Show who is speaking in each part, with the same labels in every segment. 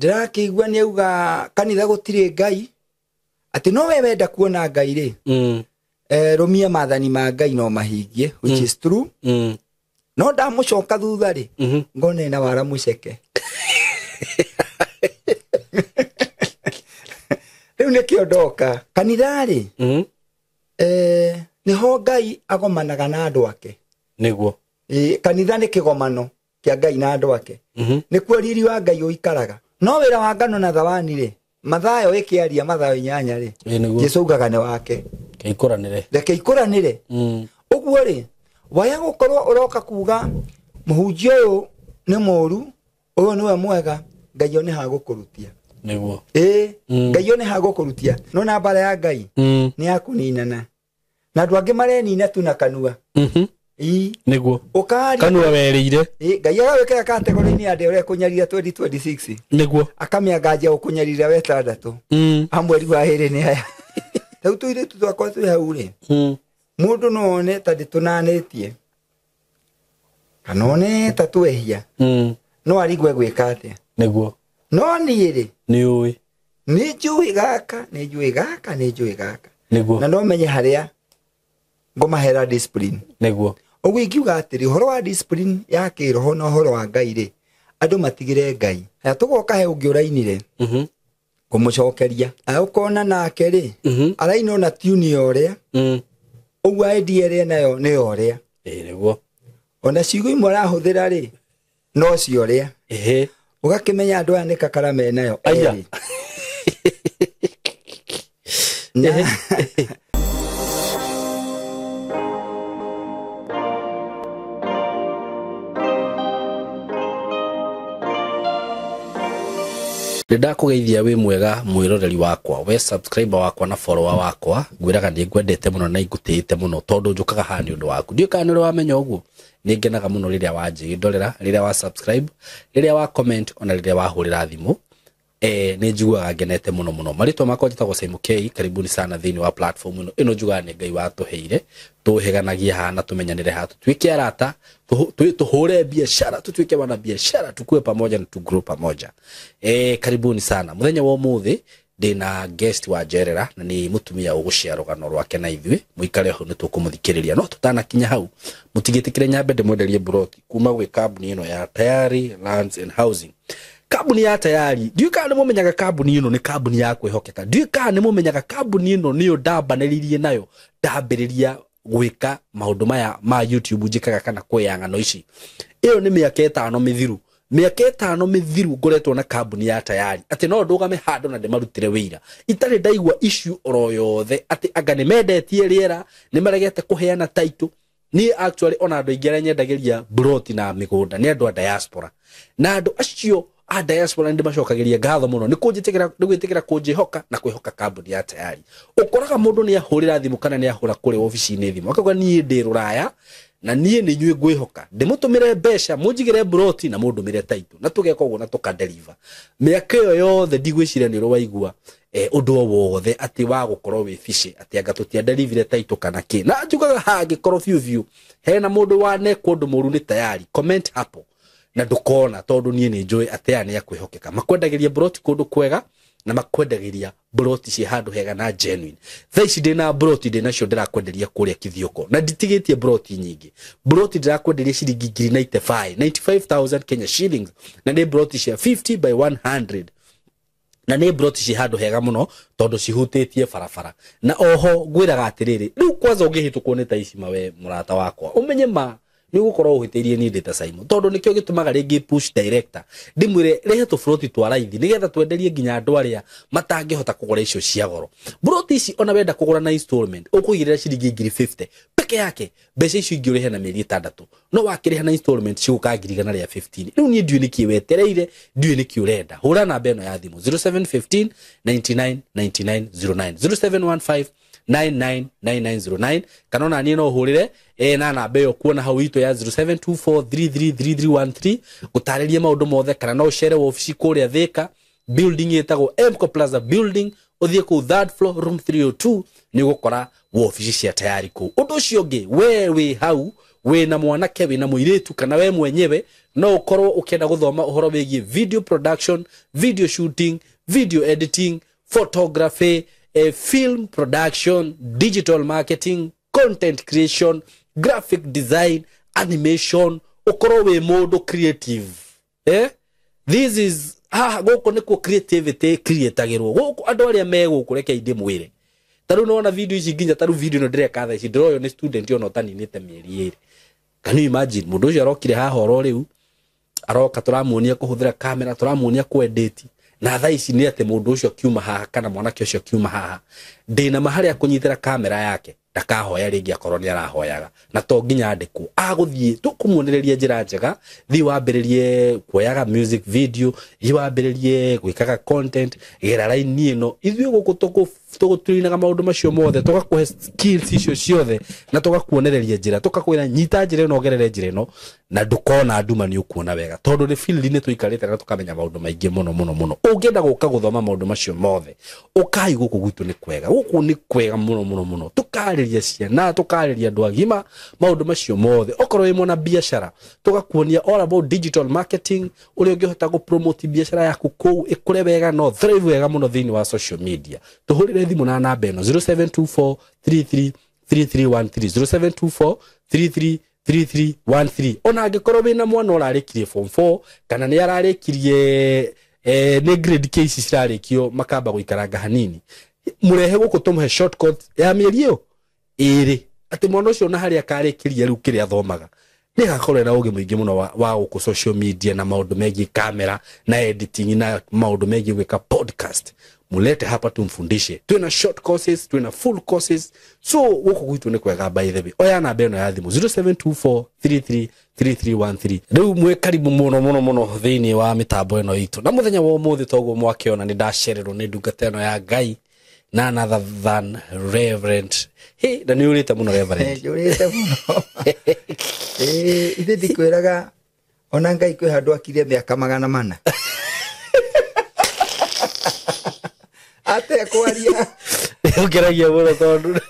Speaker 1: Ndĩrakĩigua nĩ auga kanitha gũtirĩ Ngai, atĩ no we wenda kuona Ngai rĩ, rũmia maathani ma Ngai no mahingie, which is true. No ndamũcoka thutha rĩ, ngona ena wara mũceke. Rĩu nĩkĩo ndoka kanitha rĩ, nĩho Ngai agomanaga na andũ ake.
Speaker 2: Nĩguo.
Speaker 1: Kanitha nĩ kĩgomano kĩa Ngai na andũ ake. Nĩkuo riri wa Ngai ũikaraga. No wĩra wa ngano na thawani rĩ, Mathayo ĩkĩaria Mathayo 8 rĩ, Jesu augaga nĩ wake.
Speaker 2: Ikũranĩre.
Speaker 1: Reke ikũranĩre. Ũguo rĩ, waya gũkorwo ũroka kuga mũhunjia ũyũ nĩ mũru, ũyũ nĩwe mwega, Ngai yo nĩ hagũkũrutia.
Speaker 2: Nĩguo.
Speaker 1: Ngai yo nĩ hagũkũrutia. No na mbara ya Ngai nĩ ya kũninana. Na andũ angĩ marenina tu na kanua.
Speaker 2: Nĩguo.
Speaker 1: Ũkaria
Speaker 2: kanua werĩire.
Speaker 1: Ngai agagwĩkĩra kategori-inĩ ya andũ arĩa kũnyarira 2026.
Speaker 2: Nĩguo.
Speaker 1: Akamĩanganja ũkũnyarira wetandatũ. A mweri wa ĩrĩ nĩ aya. Rĩu tũirĩtu twakwa twĩ hau rĩ, mũndũ no one ta ndĩtũnanĩtie kana one ta twehia, no arigwe gwĩka atĩa.
Speaker 2: Nĩguo.
Speaker 1: No niĩ rĩ,
Speaker 2: nĩ ũĩ.
Speaker 1: Nĩ njũĩ gaka, nĩ njũĩ gaka, nĩ njũĩ gaka.
Speaker 2: Nĩguo.
Speaker 1: Na no menye harĩa ngũmahera discipline.
Speaker 2: Nĩguo.
Speaker 1: Ũguo ingiuga atĩrĩ, ũhoro wa discipline ya kĩroho na ũhoro wa Ngai rĩ, andũ matigĩre Ngai. Haya, tũgoka he ũngĩ ũrainire. Kũmũcokeria. Aya, ũkona nake rĩ, araina ona tune ya ũrĩa. Ũguo idea ĩrĩa nayo nĩ ya ũrĩa.
Speaker 2: Nĩguo.
Speaker 1: Ona ciugo imwe arahũthĩra rĩ, no cia ũrĩa. Ũgakĩmenya andũ aya nĩ kakara menayo.
Speaker 2: Aya.
Speaker 1: Erĩ. Na
Speaker 2: Ndakũgeithia wĩ mwega mwĩroreri wakwa, we subscriber wakwa na follower wakwa, ngwĩraga nĩ ngwendete mũno na ingũtĩĩte mũno tondũ njũkaga haha nĩ ũndũ waku. Ndiũĩ kana nĩ ũrĩ wamenya ũguo, nĩ ngenaga mũno rĩrĩa wanjĩndorera, rĩrĩa wa subscribe, rĩrĩa wa comment ona rĩrĩa wahũrĩra thimũ. Nĩ njiguaga ngenete mũno mũno. Marĩtwa makwa njĩtagwo Simon K, karibuni sana thĩinĩ wa platform ĩno. Ĩno njugaga nĩ Ngai watũheire, tũhĩganagie haha na tũmenyanĩre haha, tũtuĩke arata, tũhũre biashara, tũtuĩke wana biashara, tukue pamoja na tugrow pamoja. Karibuni sana. Mũthenya wa ũmũthĩ ndĩna guest wa njerera na nĩ mũtumia ũgũshare rũgano rwake na ithuĩ. Mũikare hau nĩ tũkũmũthikĩrĩria. No tũtanakinya hau, mũtigĩtĩkĩre nyambe ndĩmwenderie buroti kuma gwĩ kambuni ĩno ya Tayari Lands and Housing. Kambuni ya Tayari, ndiũĩ kana nĩ mũmenyaga kambuni ĩno nĩ kambuni ya kwĩhokeka. Ndiũĩ kana nĩ mũmenyaga kambuni ĩno nĩyo ndambanĩrĩirie nayo ndambĩrĩria gwĩka maũndũ maya ma YouTube njĩkaga kana kwĩya ng'ano ici. Ĩyo nĩ mĩaka 5 mĩthiru. Mĩaka 5 mĩthiru ngoretwo na kambuni ya Tayari atĩ no ndũgame handũ na ndĩmarutĩre wĩira. Itarĩ ndaigua issue oro yothe atĩ anga nĩ mendetie rĩera, nĩ maregete kũheana title. Niĩ actually ona andũ aingĩ arĩa nyendagĩria broti na mĩgũnda nĩ andũ a diaspora. Na andũ acio a diaspora nĩ ndĩmacokagĩria ngatho mũno nĩ kũnjĩtĩkĩra, nĩ gwĩtĩkĩra kũnjĩhoka na kwĩhoka kambuni ya Tayari. Ũkoraga mũndũ nĩ ahũrĩra thimũ kana nĩ ahũra kũrĩ obici-inĩ thimũ akauga niĩ ndĩ rũraya na niĩ nĩ inyuĩ ngwĩhoka, ndĩmũtũmĩre mbeca, mũnjigĩre broti na mũndũmĩre title, na tũgeka ũguo na tũkadeliver. Mĩaka ĩyo yothe ndigwĩciria nĩ ũrĩ waigua ũndũ o wothe atĩ wa gũkorwo wĩ fishy atĩ anga tũtiadelivire title kana kĩ. Na njugaga hangĩkorwo biũ biũ hena mũndũ wanekwo ũndũ mũru nĩ Tayari, comment hapo na ndũkona, tondũ niĩ nĩ njũĩ atĩ aya nĩ akwĩhokeka. Makwendagĩria broti kũndũ kwega na makwendagĩria broti ciĩ handũ hega na genuine. Thaa ici ndĩna broti ndĩnacio ndĩrakwenderia kũrĩa Kithioko na nditigĩtie broti nyingĩ. Broti ndĩrakwenderia ciringi ngiri ninety-five, ninety-five thousand Kenya shillings, na nĩ broti cia 50 by 100. Na nĩ broti ciĩ handũ hega mũno tondũ cihutĩtie barabara. Na oho ngwĩraga atĩrĩrĩ, rĩu kwanza ũngĩhĩtũkwo nĩ ta ici mawe mũrata wakwa, ũmenye ma nĩ ũgũkorwo ũhĩtĩirie niĩ ndĩ ta Simon, tondũ nĩkĩo gĩtũmaga rĩngĩ push director ndĩmwĩre rehe tũburoti twa raithi nĩgetha twenderie nginya andũ arĩa matangĩhota kũgũra icio cia goro. Buroti ici ona wenda kũgũra na installment ũkũigĩrĩra ciringi ngiri 50 peke yake, mbeca icio ingĩ ũrĩhe na mĩeri 6, no wakĩrĩha na installment cigũka ngiri igana rĩa 15. Rĩu niĩ ndiũĩ nĩkĩ wetereire, ndiũĩ nĩkĩ ũrenda. Hũra namba ĩno ya thimũ zero seven fifteen ninety-nine ninety-nine zero nine, zero seven one five nine nine nine nine zero nine, kana ona niĩ no ũhũrĩre, na namba ĩyo kuona hau itũ ya zero seven two four three three three three one three gũtarĩria maũndũ mothe, kana no ũcere wabici kũrĩa Thika building ĩtagwo Emco Plaza building, ũthiĩ kũu third floor room 302 nĩ ũgũkora wabici cia Tayari kũu. Ũndũ ũcio ũngĩ, we wĩ hau Wĩna mwanake, wĩna mũirĩtu, kana we mwenyewe no ũkorwo ũkĩenda gũthoma ũhoro wĩgiĩ video production, video shooting, video editing, photography, film production, digital marketing, content creation, graphic design, animation, ũkorwo wĩ mũndũ creative. This is haha gũkũ nĩkuo creativity creatagĩrwo. Gũkũ andũ arĩa me gũkũ reke ndĩmwĩre. Ta rĩu nĩwona video ici nginya ta rĩu video ĩno ndĩreka thaa ici ndĩroywo nĩ student ona ũtaninĩte mĩeri 2. Can you imagine mũndũ ũcio arokire haha oro rĩu aroka tũramuonia kũhũthĩra kamera, tũramuonia kũedit, na thaa ici nĩ atĩ mũndũ ũcio akiuma haha kana mwanake ũcio akiuma haha ndĩna ma harĩa kũnyitĩra kamera yake ndakahoya rĩngĩ akorwo nĩ arahoyaga, na to nginya andĩkwo agũthiĩ tũkũmuonereria njĩra njega. Thiĩ wambĩrĩrie kuoyaga music video, thiĩ wambĩrĩrie gwĩkaga content, gera raini ĩno. Ithuĩ gũkũ tũgũturinaga maũndũ macio mothe, tũgakũhe skills icio ciothe na tũgakuonereria njĩra, tũkakwĩra nyita njĩra ĩno, ũgerere njĩra ĩno, na ndũkona nduma nĩ ũkuona wega, tondũ nĩ field-inĩ tũikarĩte na tũkamenya maũndũ maingĩ mũno mũno mũno. Ũngĩenda gũka gũthoma maũndũ macio mothe, ũkai gũkũ gwitũ nĩ kwega, gũkũ nĩ kwega mũno mũno mũno. Tũkarĩria ciana, tũkarĩria andũ agima maũndũ macio mothe. Okorwo wĩ mwana biacara, tũgakuonia all about digital marketing, ũrĩa ũngĩhota gũpromote biacara yaku kũu ĩkũre wega no thrive wega mũno thĩinĩ wa social media. Tũhũrĩre thimũ na namba ĩno 0724 33 3313, 0724 33 3313. Ona angĩkorwo wĩna mwana ũrarĩkirie form 4 kana nĩ ararĩkirie nĩ grade K ici cirarĩkio makamba gũikaranga hanini, mũrehe gũkũ tũmũhe shortcut ya mĩeri ĩyo 2, atĩ mwana ũcio na harĩa akarĩkĩria rĩu kĩrĩa athomaga nĩ agakorwo na ũgĩ mũingĩ mũno wa gũkũ social media na maũndũ megiĩ kamera na editing na maũndũ megiĩ gwĩka podcast. Mulete hapa tumfundishe. Twina short courses, twina full courses. So gũkũ gwitũ nĩ kwega by the way. Oya namba ĩno ya thimũ 0724 33 3313. Rĩu mwĩ karibu mũno mũno mũno thĩinĩ wa mĩtambo ĩno itũ. Na mũthenya wa ũmũthĩ toguo mwakĩona nĩ ndacererwo nĩ ndungata ĩno ya Ngai none other than Reverend. Hey, na nĩ ũrĩte mũno Reverend.
Speaker 1: Njũrĩte mũno. Ithe ndikwĩraga ona Ngai kwĩ handũ akire mĩaka 400. Atekwaria.
Speaker 2: Ũkeragia mũno tondũ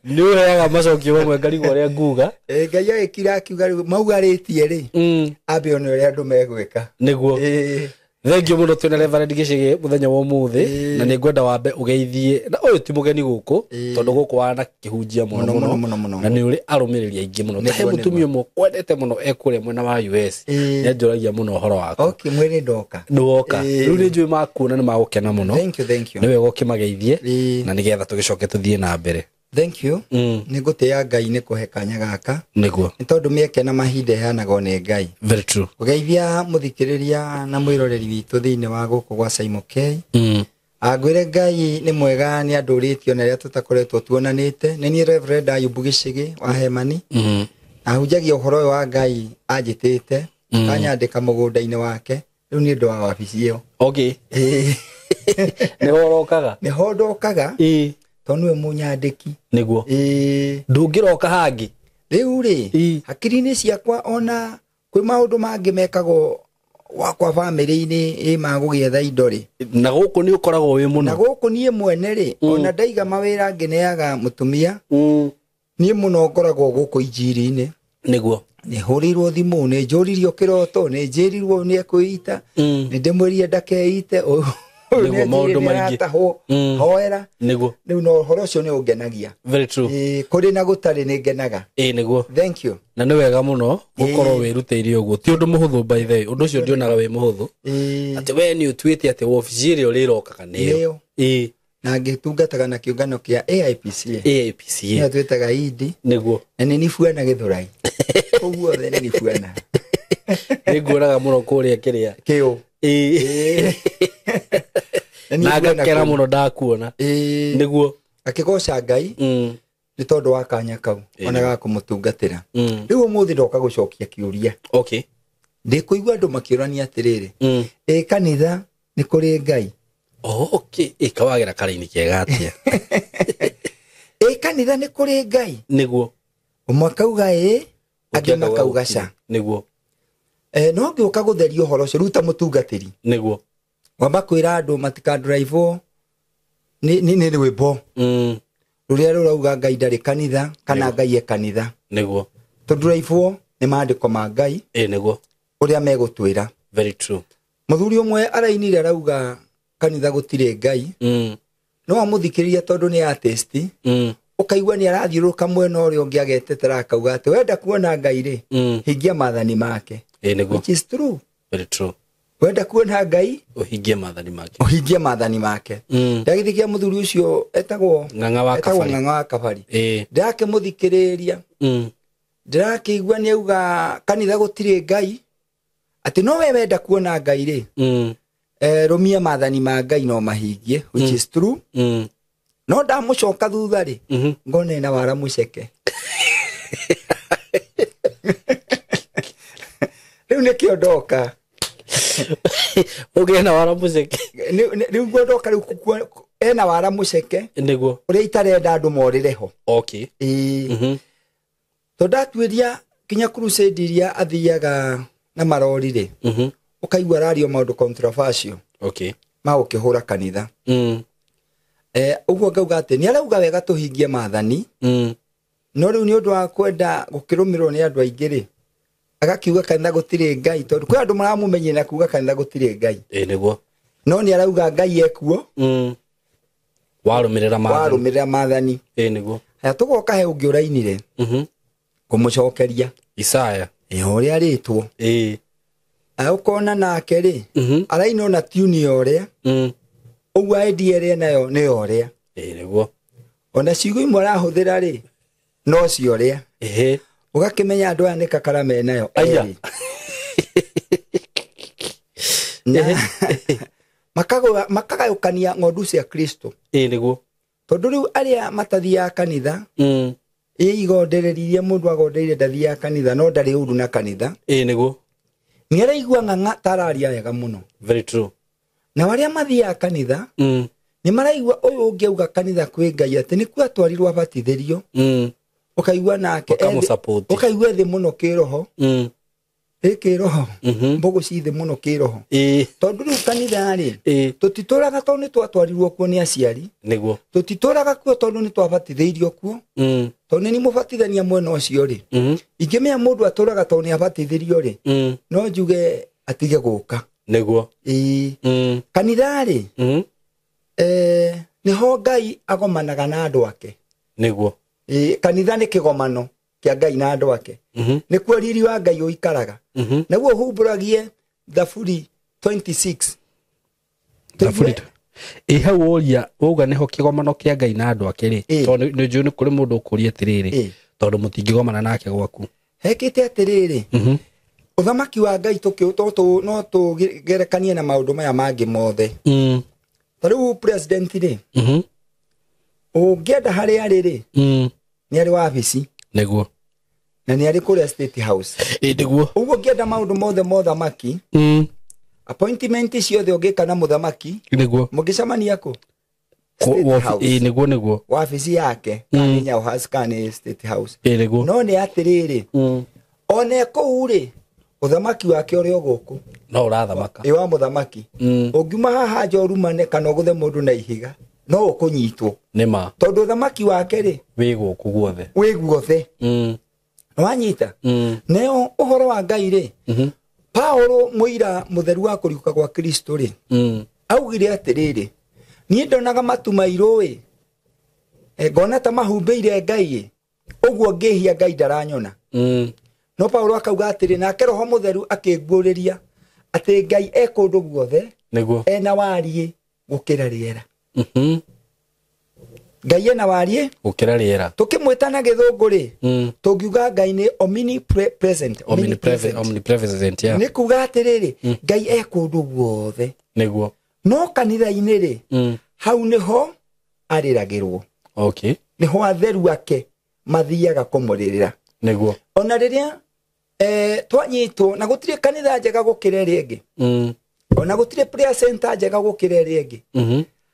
Speaker 2: nĩ ũheaga macokio mamwe ngarigwo ũrĩa nguga.
Speaker 1: Ngai agĩkira akiuga rĩu mau arĩtie rĩ, ambe one ũrĩa andũ megwĩka.
Speaker 2: Nĩguo. Thank you mũno twĩna Reverend Gĩchĩgĩ mũthenya wa ũmũthĩ, na nĩ ngwenda wambe ũgeithie na ũyũ ti mũgeni gũkũ tondũ gũkũ wanakĩhunjia mũno mũno na nĩ ũrĩ arũmĩrĩri aingĩ mũno. Ta he mũtumia ũmwe kwendete mũno ekũrĩa mwena wa US, nĩ anjũragia mũno ũhoro waku.
Speaker 1: Okay, mwĩrĩ ndoka.
Speaker 2: Nĩ woka. Rĩu nĩ njũĩ makuona nĩ magũkena mũno.
Speaker 1: Thank you, thank you.
Speaker 2: Nĩ wega ũkĩmageithie na nĩgetha tũgĩcoke tũthiĩ na mbere.
Speaker 1: Thank you. Nĩ ngũtĩĩa Ngai nĩ kũhe kanya gaka.
Speaker 2: Nĩguo.
Speaker 1: Nĩ tondũ mĩeke na mahinda ĩheanagwo nĩ Ngai.
Speaker 2: Very true.
Speaker 1: Ũgeithia mũthikĩrĩria na mwĩroreri witũ thĩinĩ wa gũkũ gwa Saimo K. Ngwĩre Ngai nĩ mwega nĩ andũrĩtio na rĩrĩa tũtakoretwo tuonanĩte. Nĩ niĩ Reverend Ayubu Gĩchĩgĩ wa Hemani. Ahunjagia ũhoro ũyũ wa Ngai anjĩtĩte, akanyandĩka mũgũnda-inĩ wake. Rĩu nĩ ũndũ wa wabici ĩyo.
Speaker 2: Okay. Nĩho ũrokaga?
Speaker 1: Nĩho ndokaga. Tondũ nĩwe mũnyandĩki.
Speaker 2: Nĩguo. Ndũngĩroka hangĩ.
Speaker 1: Rĩu rĩ, hakiri-inĩ ciakwa ona kwĩ maũndũ mangĩ mekagwo wakwa bamĩrĩ-inĩ ĩ magũgĩetha indo rĩ.
Speaker 2: Na gũkũ nĩ ũkoragwo wĩ mũno.
Speaker 1: Na gũkũ niĩ mwene rĩ, ona ndaiga mawĩra ngĩneaga mũtumia, niĩ mũno ngoragwo gũkũ injiri-inĩ.
Speaker 2: Nĩguo.
Speaker 1: Nĩ hũrĩirwo thimũ, nĩ njũririo kĩroto, nĩ njĩrirwo nĩ ekwĩita, nĩ ndĩmwĩrire ndakeite,
Speaker 2: Nĩguo maũndũ maingĩ.
Speaker 1: Hoera.
Speaker 2: Nĩguo.
Speaker 1: Rĩu no ũhoro ũcio nĩ ũngenagia.
Speaker 2: Very true.
Speaker 1: Kũrĩ na gũtarĩ nĩ ngenaga.
Speaker 2: Nĩguo.
Speaker 1: Thank you.
Speaker 2: Na nĩ wega mũno gũkorwo wĩrutĩire ũguo. Ti ũndũ mũhũthũ by the way. Ũndũ ũcio ndionaga wĩ mũhũthũ. Atĩ we nĩ ũtuĩte atĩ wabici ĩrĩa ũrĩrokaga nĩyo.
Speaker 1: Na ngĩtungataga na kĩũngano kĩa AIPCA.
Speaker 2: AIPCA.
Speaker 1: Nĩyo twĩtaga INDI.
Speaker 2: Nĩguo.
Speaker 1: Na nĩ nibuana Gĩthũrai. Kũu guothe nĩ nibuana.
Speaker 2: Nĩ nguonaga mũno kũrĩa kĩrĩa.
Speaker 1: Kĩũ.
Speaker 2: Na ngakena mũno ndakuona. Nĩguo.
Speaker 1: Akĩgoca Ngai nĩ tondũ wa kanya kau ona ga kũmũtungatĩra. Rĩu ũmũthĩ ndoka gũcokia kĩũria.
Speaker 2: Okay.
Speaker 1: Ndĩkũigua andũ makĩũrania atĩrĩrĩ, ĩ kanitha nĩ kũrĩ Ngai?
Speaker 2: Okay. Ĩ kawagĩra karaini kega atĩa?
Speaker 1: Ĩ kanitha nĩ kũrĩ Ngai?
Speaker 2: Nĩguo.
Speaker 1: Ũmwe akauga ĩ, angĩ makauga ca.
Speaker 2: Nĩguo.
Speaker 1: No ngĩũka gũtheria ũhoro ũcio rĩu ta mũtungatĩri.
Speaker 2: Nĩguo.
Speaker 1: Wamba kwĩra andũ matikandrive nĩ rwĩmbo rũrĩa rũrauga Ngai ndarĩ kanitha kana Ngai e kanitha.
Speaker 2: Nĩguo.
Speaker 1: Tũndũraibwo nĩ maandĩko ma Ngai.
Speaker 2: Ĩĩ nĩguo.
Speaker 1: Ũrĩa megũtwĩra.
Speaker 2: Very true.
Speaker 1: Mũthuri ũmwe arainire arauga kanitha gũtirĩ Ngai. No amũthikĩrĩria tondũ nĩ artist. Ũkaigua nĩ arathiũrũrũka mwena ũrĩa ũngĩ agetetera akauga atĩ wenda kuona Ngai rĩ, hingia maathani make.
Speaker 2: Ĩĩ nĩguo.
Speaker 1: Which is true.
Speaker 2: Very true.
Speaker 1: Wenda kuona Ngai
Speaker 2: ũhingie maathani make.
Speaker 1: Ũhingie maathani make. Ndagĩthikia mũthuri ũcio etagwo
Speaker 2: Ng'ang'a wa Kabari.
Speaker 1: Ng'ang'a wa Kabari. Ndĩrakĩmũthikĩrĩria. Ndĩrakĩigua nĩ auga kanitha gũtirĩ Ngai. Atĩ no we wenda kuona Ngai rĩ. Rũmia maathani ma Ngai no mahingie, which is true. No ndamũcoka thutha rĩ, ngona ena wara mũceke. Rĩu nĩkĩo ndoka.
Speaker 2: Ũngĩ ena wara mũceke.
Speaker 1: Rĩu guo ndoka rĩu ena wara mũceke.
Speaker 2: Nĩguo.
Speaker 1: Ũrĩa itarenda andũ morĩre ho.
Speaker 2: Okay.
Speaker 1: Ĩĩ. Tondũ ndatuĩria kinya crusade iria athiaga na marori rĩ. Ũkaigua arario maũndũ controversial.
Speaker 2: Okay.
Speaker 1: Ma gũkĩhũra kanitha. Ũguo ngauga atĩ nĩ arauga wega tũhingie maathani. No rĩu nĩ ũndũ wa kwenda gũkĩrũmĩrĩrwo nĩ andũ aingĩ rĩ, agakiuga kanitha gũtirĩ Ngai tondũ kwĩ andũ maramũmenyera na kuuga kanitha gũtirĩ Ngai.
Speaker 2: Ĩĩ nĩguo.
Speaker 1: No nĩ arauga Ngai ekuo.
Speaker 2: Warũmĩrĩra maathani.
Speaker 1: Warũmĩrĩra maathani.
Speaker 2: Ĩĩ nĩguo.
Speaker 1: Haya tũgoka he ũngĩ ũrainire. Kũmũcokeria.
Speaker 2: Isaya.
Speaker 1: Ĩĩ ũrĩa arĩtwo.
Speaker 2: Ĩĩ.
Speaker 1: Ũkona nake rĩ, araina ona tune ya ũrĩa. Ũguo idea ĩrĩa nayo nĩ ya ũrĩa.
Speaker 2: Ĩĩ nĩguo.
Speaker 1: Ona ciugo imwe arahũthĩra rĩ, no cia ũrĩa. Ũgakĩmenya andũ aya nĩ kakara menayo.
Speaker 2: Aya.
Speaker 1: Makagayũkania ng'ondu cia Kristo.
Speaker 2: Ĩĩ nĩguo.
Speaker 1: Tondũ rĩu arĩa matathiaga kanitha, ĩ igondereririe mũndũ agondereire ndathiaga kanitha no ndarĩ ũru na kanitha.
Speaker 2: Ĩĩ nĩguo.
Speaker 1: Nĩ araigua ng'ang'a ta araria wega mũno.
Speaker 2: Very true.
Speaker 1: Na arĩa mathiaga kanitha, nĩ maraigua ũyũ ũngĩauga kanitha kwĩ Ngai atĩ nĩkuo atwarirwo abatithĩrio. Ũkaigua nake ũkaigua thĩ mũno kĩroho. Ĩ kĩroho. Mbũgũ ci thĩ mũno kĩroho. Tondũ rĩu kanitha rĩ, tũtitũraga tondũ nĩ twatwarirwo kuo nĩ aciari.
Speaker 2: Nĩguo.
Speaker 1: Tũtitũraga kuo tondũ nĩ twabatithĩirio kuo. Tondũ nĩ mũbatithania mwena ũcio rĩ. Ingĩmenya mũndũ atũraga tondũ nĩ abatithĩrio rĩ, no njuge atige gũka.
Speaker 2: Nĩguo.
Speaker 1: Kanitha rĩ, nĩho Ngai agomanaga na andũ ake.
Speaker 2: Nĩguo.
Speaker 1: Kanitha nĩ kĩgomano kĩa Ngai na andũ ake. Nĩkuo riri wa Ngai ũikaraga. Naguo humbũragie Thaburi 26.
Speaker 2: Thaburi. Ĩ hau woria wauga nĩho kĩgomano kĩa Ngai na andũ ake rĩ, tondũ nĩ njũĩ nĩ kũrĩ mũndũ ũkũria atĩrĩrĩ, tondũ mũtingĩgomana nake gwaku.
Speaker 1: Hekĩte atĩrĩrĩ, ũthamaki wa Ngai no tũgerekanie na maũndũ maya mangĩ mothe. Ta rĩu president rĩ, ũngĩenda harĩa arĩ rĩ, nĩ arĩ wabici.
Speaker 2: Nĩguo.
Speaker 1: Na nĩ arĩ kũrĩa State House.
Speaker 2: Ĩĩ nĩguo.
Speaker 1: Ũguo ũngĩenda maũndũ mothe ma ũthamaki, appointment ciothe ũngĩka na mũthamaki,
Speaker 2: Nĩguo.
Speaker 1: mũngĩcemania kũ? State House.
Speaker 2: Ĩĩ nĩguo nĩguo.
Speaker 1: Wabici yake, kana nĩ Nyayo House, kana nĩ State House.
Speaker 2: Ĩĩ nĩguo.
Speaker 1: No nĩ atĩrĩrĩ, ona kũu rĩ, ũthamaki wake ũrĩ o gũkũ.
Speaker 2: No ũrathamaka.
Speaker 1: Ĩ wa mũthamaki. Ũngiuma haha nja ũrumane kana ũgũthe mũndũ na ihiga, no ũkũnyitwo.
Speaker 2: Nĩ ma.
Speaker 1: Tondũ ũthamaki wake rĩ,
Speaker 2: wĩ gũkũ guothe.
Speaker 1: Wĩ guothe. Wanyita? Neo ũhoro wa Ngai rĩ, Paulo mũira mũtheru wa kũriũka gwa Kristo rĩ, augire atĩrĩrĩ, niĩ ndonaga matu mairũ ĩ, ngona ta mahumbĩire Ngai ĩ, ũguo ngĩhia Ngai ndaranyona. No Paulo akauga atĩrĩ, nake Roho Mũtheru akĩnguũrĩria atĩ Ngai e kũndũ guothe,
Speaker 2: Nĩguo.
Speaker 1: ena wariĩ gũkĩra rĩera. Ngai ena wariĩ
Speaker 2: gũkĩra rĩera.
Speaker 1: Tũkĩmwĩta na gĩthũngũ rĩ, tũngiuga Ngai nĩ omnipresent.
Speaker 2: Omnipresent, yeah.
Speaker 1: Nĩ kuga atĩrĩrĩ, Ngai e kũndũ guothe.
Speaker 2: Nĩguo.
Speaker 1: No kanitha-inĩ rĩ, hau nĩho arĩragĩrwo.
Speaker 2: Okay.
Speaker 1: Nĩho atheru ake mathiaga kũmũrĩrĩra.
Speaker 2: Nĩguo.
Speaker 1: Ona rĩrĩa twanyitwo na gũtirĩ kanitha njega gũkĩra ĩrĩa ĩngĩ. Ona gũtirĩ prayer center njega gũkĩra ĩrĩa ĩngĩ.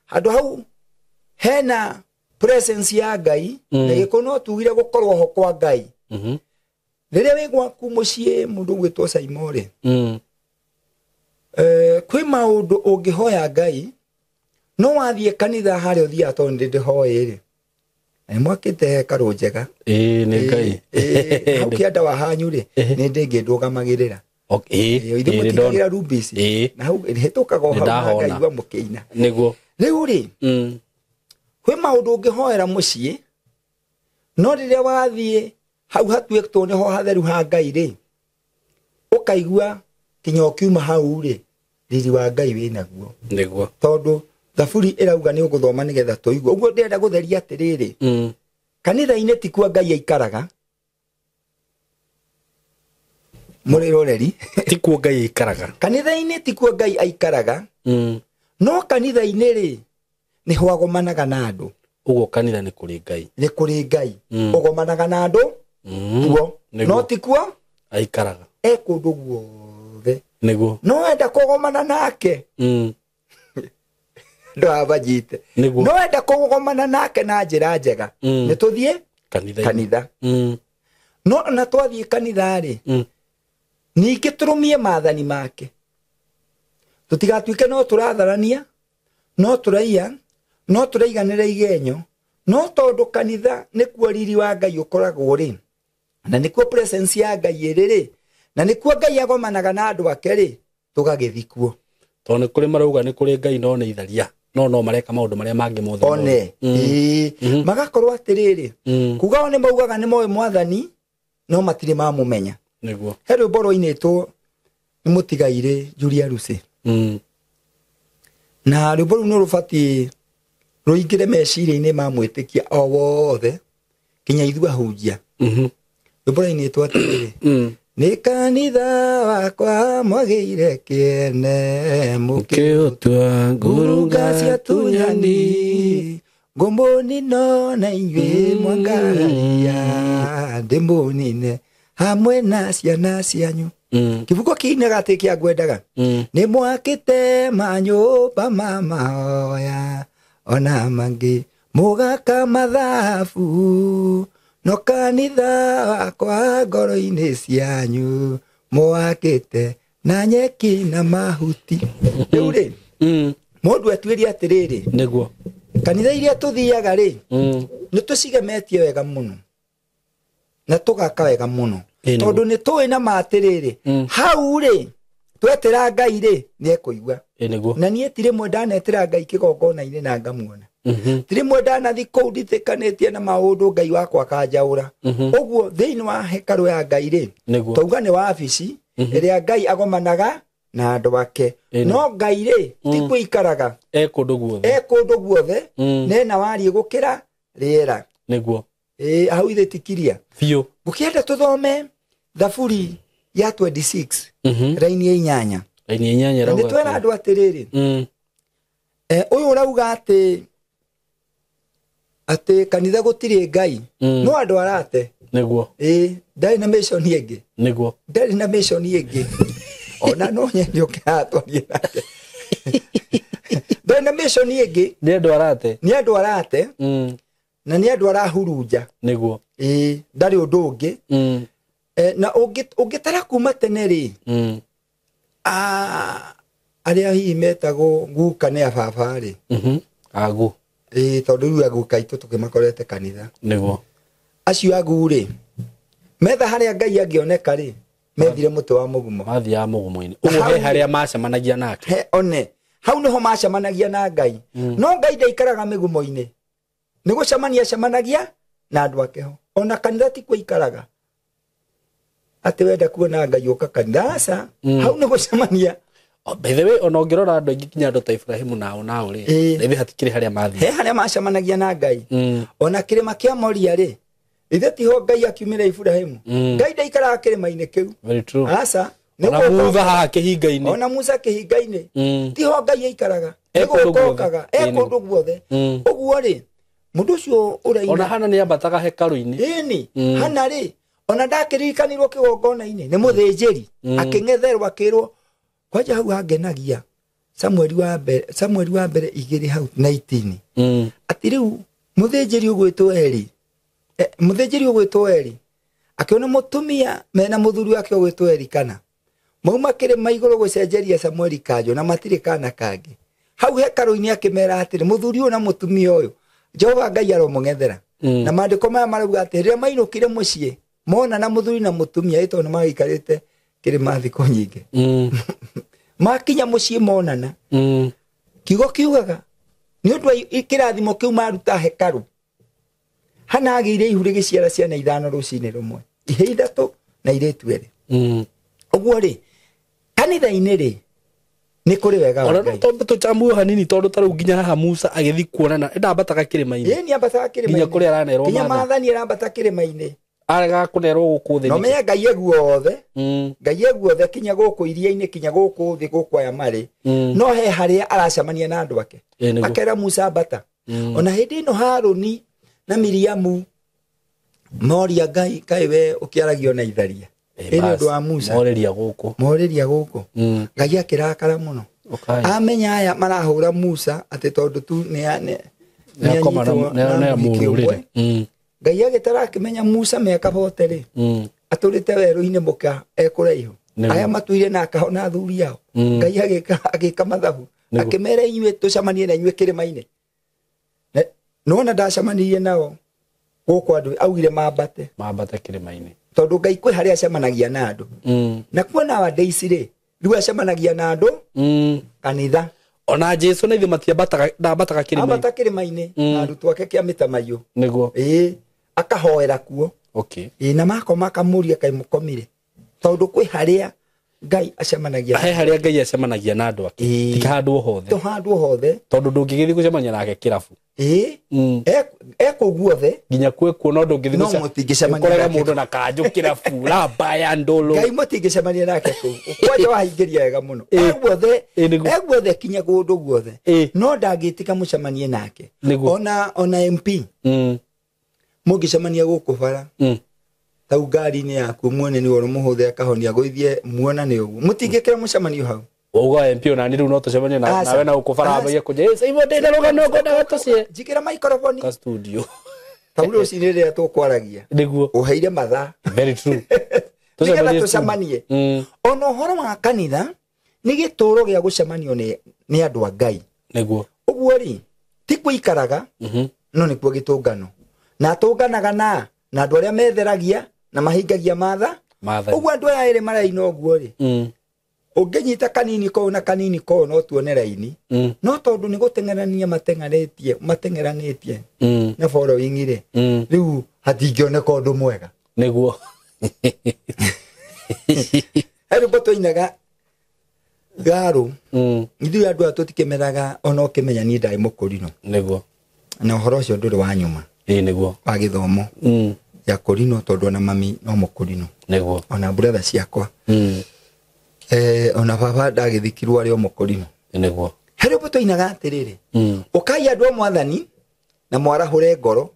Speaker 1: Handũ hau hena presence ya Ngai, na gĩkũ no tugire gũkorwo ho kwa Ngai. Rĩrĩa wĩ gwaku mũciĩ mũndũ ũgwĩtwo Simon rĩ, kwĩ maũndũ ũngĩhoya Ngai, no wathiĩ kanitha harĩa ũthiaga tondũ ndĩ ndĩhoĩ rĩ, Na nĩ mwakĩte hekarũ njega.
Speaker 2: Ĩĩ nĩ Ngai.
Speaker 1: Hau kĩanda wa hanyu rĩ, nĩ ndĩngĩ ndũgamagĩrĩra.
Speaker 2: Okay.
Speaker 1: Ithuĩ mũtikagĩra rumbisi. Na hau hĩtũkaga o hau na ngaigua mũkĩina.
Speaker 2: Nĩguo.
Speaker 1: Rĩu rĩ, kwĩ maũndũ ũngĩhoera mũciĩ, no rĩrĩa wathiĩ hau hatuĩtwo nĩho hatheru ha Ngai rĩ, ũkaigua kinya ũkiuma hau rĩ, riri wa Ngai wĩnaguo.
Speaker 2: Nĩguo.
Speaker 1: Tondũ thaburi ĩrauga nĩ ũgũthoma nĩgetha tũigue. Ũguo ndĩrenda gũtheria atĩrĩrĩ, kanitha-inĩ ti kuo Ngai aikaraga. Mũrĩroreri.
Speaker 2: Ti kuo Ngai aikaraga.
Speaker 1: Kanitha-inĩ ti kuo Ngai aikaraga. No kanitha-inĩ rĩ, nĩho agomanaga na andũ.
Speaker 2: Ũguo kanitha nĩ kũrĩ Ngai.
Speaker 1: Nĩ kũrĩ Ngai. Ũgomanaga na andũ kuo. No ti kuo
Speaker 2: aikaraga.
Speaker 1: E kũndũ guothe.
Speaker 2: Nĩguo.
Speaker 1: No wenda kũgomana nake. Ndwabajite.
Speaker 2: Nĩguo.
Speaker 1: No wenda kũgomana nake na njĩra njega. Nĩ tũthiĩ kanitha. No na twathiĩ kanitha rĩ, ningĩ tũrũmie maathani make. Tũtigatuĩke no tũratharania, no tũraiya, no tũraiganĩra igenyo, no tondũ kanitha nĩkuo riri wa Ngai ũkoragwo rĩ, na nĩkuo presence ya Ngai ĩrĩ rĩ, na nĩkuo Ngai agomanaga na andũ ake rĩ, tũgagĩthiĩ kuo.
Speaker 2: Tondũ nĩ kũrĩ marauga nĩ kũrĩ Ngai no nĩ itharia, no mareka maũndũ marĩa mangĩ mothe.
Speaker 1: One. Magakorwo atĩrĩrĩ, kuga o nĩ maugaga nĩ moĩ mwathani, no matirĩ mamũmenya.
Speaker 2: Nĩguo.
Speaker 1: He rwĩmbo rwainĩtwo nĩ mũtigairĩ Julia Lucy. Na rwĩmbo rũu nĩ rũbatiĩ rũingĩre meciria-inĩ ma mwĩtĩkia o wothe kinya ithuĩ ahunjia. Rwĩmbo rwainĩtwo atĩrĩrĩ, nĩ kanitha wakwa mwagĩire kĩene,
Speaker 2: mũkĩũtua
Speaker 1: ngurunga cia tunyani, ngũmũnino na inyuĩ mwangararia, ndĩmũnine hamwe na ciana cianyu. Kibuko kĩinaga atĩ kĩa ngwendaga. Nĩ mwakĩte manyũmba ma mahoya ona mangĩ mũgaka mathabu, no kanitha wakwa ngoro-inĩ cianyu mwakĩte na nyeki na mahuti. Rĩu rĩ, mũndũ atuĩrie atĩrĩrĩ,
Speaker 2: nĩguo
Speaker 1: kanitha iria tũthiaga rĩ, nĩ tũcigemetie wega mũno na tũgaka wega mũno, tondũ nĩ tũĩ na ma atĩrĩrĩ, hau rĩ twetĩra Ngai rĩ nĩ ekũigua. Na niĩ ti rĩmwe ndanetĩra Ngai kĩgongona-inĩ na ngamuona. Ti rĩmwe ndanathi kũu nditĩkanĩtie na maũndũ Ngai wakwa akanjaũra. Ũguo thĩinĩ wa hekarũ ya Ngai rĩ, twauga nĩ wabici ĩrĩa Ngai agomanaga na andũ ake. No Ngai rĩ ti kũikaraga,
Speaker 2: e kũndũ guothe,
Speaker 1: e kũndũ guothe, nena wariĩ gũkĩra rĩera.
Speaker 2: Nĩguo.
Speaker 1: Hau ithe tikiria
Speaker 2: biũ.
Speaker 1: Ngũkĩenda tũthome thaburi ya 26 raini ya 8.
Speaker 2: Raini ya 8.
Speaker 1: Nĩ twera andũ atĩrĩrĩ, ũyũ ũrauga atĩ kanitha gũtirĩ Ngai, no andũ arate.
Speaker 2: Nĩguo.
Speaker 1: Ndarĩ na mission ĩngĩ.
Speaker 2: Nĩguo.
Speaker 1: Ndarĩ na mission ĩngĩ. Ona no nyende ũke haha twarie nake. Ndarĩ na mission ĩngĩ.
Speaker 2: Nĩ andũ arate.
Speaker 1: Nĩ andũ arate. Na nĩ andũ arahurunja.
Speaker 2: Nĩguo.
Speaker 1: Ndarĩ ũndũ ũngĩ. Na ũngĩtara kuma tene rĩ, arĩa hihi metagwo guka nĩ ababa rĩ.
Speaker 2: Agu.
Speaker 1: Tondũ rĩu aguka aitũ tũkĩmakorete kanitha.
Speaker 2: Nĩguo.
Speaker 1: Acio agu rĩ, metha harĩa Ngai angĩoneka rĩ, methire mũtĩ wa mũgumo.
Speaker 2: Mathiaga mũgumo-inĩ. Ũguo he harĩa macemanagia nake.
Speaker 1: He one. Hau nĩho macemanagia na Ngai. No Ngai ndaikaraga mĩgumo-inĩ. Nĩ gũcemania acemanagia na andũ ake ho. Ona kanitha ti kuo aikaraga. Atĩ wenda kuona Ngai ũka kanitha, aca. Hau nĩ gũcemania.
Speaker 2: By the way, ona ũngĩrora andũ aingĩ kinya andũ ta Ibrahimu nao nao rĩ, ithe hatikĩrĩ harĩa mathiĩ.
Speaker 1: He harĩa macemanagia na Ngai. Ona kĩrĩma kĩa Moria rĩ, ithe tiho Ngai akiumĩra Ibrahimu. Ngai ndaikaraga kĩrĩma-inĩ kĩu.
Speaker 2: Very true.
Speaker 1: Aca.
Speaker 2: Ona Musa haha kĩhinga-inĩ.
Speaker 1: Ona Musa kĩhinga-inĩ. Tiho Ngai aikaraga. Nĩ gũkokaga. E kũndũ guothe. Ũguo rĩ, mũndũ ũcio ũraina.
Speaker 2: Ona Hana nĩ ambataga hekarũ-inĩ.
Speaker 1: Ĩni, Hana rĩ, ona ndakĩririkanirwo kĩgongona-inĩ nĩ mũthĩnjĩri. Akĩng'etherwo akĩrwo kwanja hau hangenagia Samueli wa mbere 2 hau 19. Atĩ rĩu mũthĩnjĩri ũgwĩtwo Eli, mũthĩnjĩri ũgwĩtwo Eli akĩona mũtumia mena mũthuri wake ũgwĩtwo Eli kana mauma kĩrĩma igũrũ gũcenjeria Samueli kanjũ na matirĩ kana kangĩ. Hau hekarũ-inĩ akĩmera atĩrĩ, mũthuri ũyũ na mũtumia ũyũ Jehova Ngai aromũng'ethera. Na maandĩko maya marauga atĩ rĩrĩa mainũkire mũciĩ mona na mũthuri na mũtumia ĩ tondũ nĩmagĩikarĩte kĩrĩma thikũ nyingĩ. Makinya mũciĩ monana. Kiugo kiugaga nĩ ũndũ wa kĩrathimo kĩu maruta hekarũ Hana agĩire ihu rĩgĩciara ciana 5 rũcinĩ rũmwe, ihĩ 3 na irĩtu 2. Ũguo rĩ kanitha-inĩ rĩ nĩ kũrĩ wega wa Ngai.
Speaker 2: Ona tũcamue hanini tondũ ta rĩu nginya haha Musa agĩthiĩ kuonana ndambataga kĩrĩma-inĩ.
Speaker 1: Ĩĩ nĩambataga kĩrĩma-inĩ.
Speaker 2: Nginya kũrĩa aranerwo
Speaker 1: maathani. Nginya maathani arambata kĩrĩma-inĩ.
Speaker 2: Arega kũnerwo gũkũ thĩ.
Speaker 1: No menye Ngai eguothe. Ngai eguothe kinya gũkũ iria-inĩ kinya gũkũ thĩ gũkũ aya marĩ. No he harĩa aracemania na andũ ake. Akera Musa ambata. Ona hĩndĩ ĩno Harũni na Miriamu moria Ngai kaĩ we ũkĩaragio na itharia. Ĩ nĩ ũndũ wa Musa.
Speaker 2: Morĩria gũkũ.
Speaker 1: Morĩria gũkũ. Ngai akĩrakara mũno. Amenya aya marahũra Musa atĩ tondũ tu nĩ anyitwo na mũhiki ũmwe. Ngai agĩtara akĩmenya Musa mĩaka 40 rĩ atũrĩte werũ-inĩ mũka ekũraihu. Aya matuire na akahona athuri ao. Ngai agĩka mathabu. Akĩmera inyuĩ tũcemanie na inyuĩ kĩrĩma-inĩ. Nĩwona ndacemanirie nao gũkũ andũ augire mambate.
Speaker 2: Mambate kĩrĩma-inĩ.
Speaker 1: Tondũ Ngai kwĩ harĩa acemanagia na andũ. Na kuo nowadays rĩ rĩu acemanagia na andũ kanitha.
Speaker 2: Ona Jesu na ithe matiambataga ndambataga kĩrĩma-inĩ.
Speaker 1: Ambata kĩrĩma-inĩ na arutwo ake kĩa mĩtamaiyũ.
Speaker 2: Nĩguo.
Speaker 1: Ĩĩ akahoera kuo.
Speaker 2: Okay.
Speaker 1: Ĩĩ na makoma akamũria kaĩ mũkomire. Tondũ kwĩ harĩa Ngai acemanagia.
Speaker 2: He harĩa Ngai acemanagia na andũ ake. Ti handũ hothe.
Speaker 1: To handũ hothe.
Speaker 2: Tondũ ndũngĩgĩthiĩ gũcemania nake kĩrabu.
Speaker 1: Ĩĩ. Ekũu guothe.
Speaker 2: Nginya kwĩ kuo no ndũngĩthiĩ
Speaker 1: No mũtingĩcemania
Speaker 2: nake.
Speaker 1: nake.
Speaker 2: Mũndũ na kanjũ kĩrabu ramba ya ndũlũ.
Speaker 1: Ngai mũtingĩcemania nake kũu. Kwanja waingĩria wega mũno. Eguothe. Eguothe kinya kũndũ guothe. No ndangĩtĩka mũcemanie nake. Ona MP. Mũngĩcemania gũkũ bara. Tau ngari-inĩ yaku muone nĩ ũrĩa mũhũthĩ akahonia gũithie muonane ũguo. Mũtingĩkĩra mũcemanio hau.
Speaker 2: Uga MP ona nĩ rĩu no tũcemanie nawe na gũkũ bara ambagie kũnjĩra, "Ĩ Simon ndĩna rũgano ngwendaga tũcie."
Speaker 1: Njĩkĩra microphone.
Speaker 2: Ka studio.
Speaker 1: Tau rũcinĩ rĩrĩa tũkwaragia.
Speaker 2: Nĩguo.
Speaker 1: Ũheire mathaa.
Speaker 2: Very true.
Speaker 1: Nĩgetha tũcemanie. Ona ũhoro wa kanitha nĩ gĩtũũro gĩa gũcemanio nĩ andũ a Ngai.
Speaker 2: Nĩguo.
Speaker 1: Ũguo rĩ ti kũikaraga no nĩkuo gĩtũngano. Na tũnganaga na andũ arĩa metheragia na mahingagia matha. Ũguo andũ aya erĩ maraina ũguo rĩ. Ũngĩnyita kanini kũu na kanini kũu no tuone raini. No tondũ nĩ gũteng'erania mateng'eranĩtie na following rĩ. Rĩu hatingĩoneka ũndũ mwega.
Speaker 2: Nĩguo.
Speaker 1: He rwĩmbo twainaga Garũ. Ithuĩ andũ aya tũtikĩmeraga ona ũkĩmenya niĩ ndarĩ mũkũrinũ.
Speaker 2: Nĩguo.
Speaker 1: Na ũhoro ũcio ndũrĩ wa nyuma.
Speaker 2: Ĩĩ nĩguo.
Speaker 1: Wa gĩthomo. Ya kũrinũ tondũ ona mami no mũkũrinũ.
Speaker 2: Nĩguo.
Speaker 1: Ona brother ciakwa. Ona baba ndagĩthikirwo arĩ o mũkũrinũ.
Speaker 2: Nĩguo.
Speaker 1: He rwĩmbo twainaga atĩrĩrĩ. Ũkai andũ a mwathani na mwarahũre ngoro.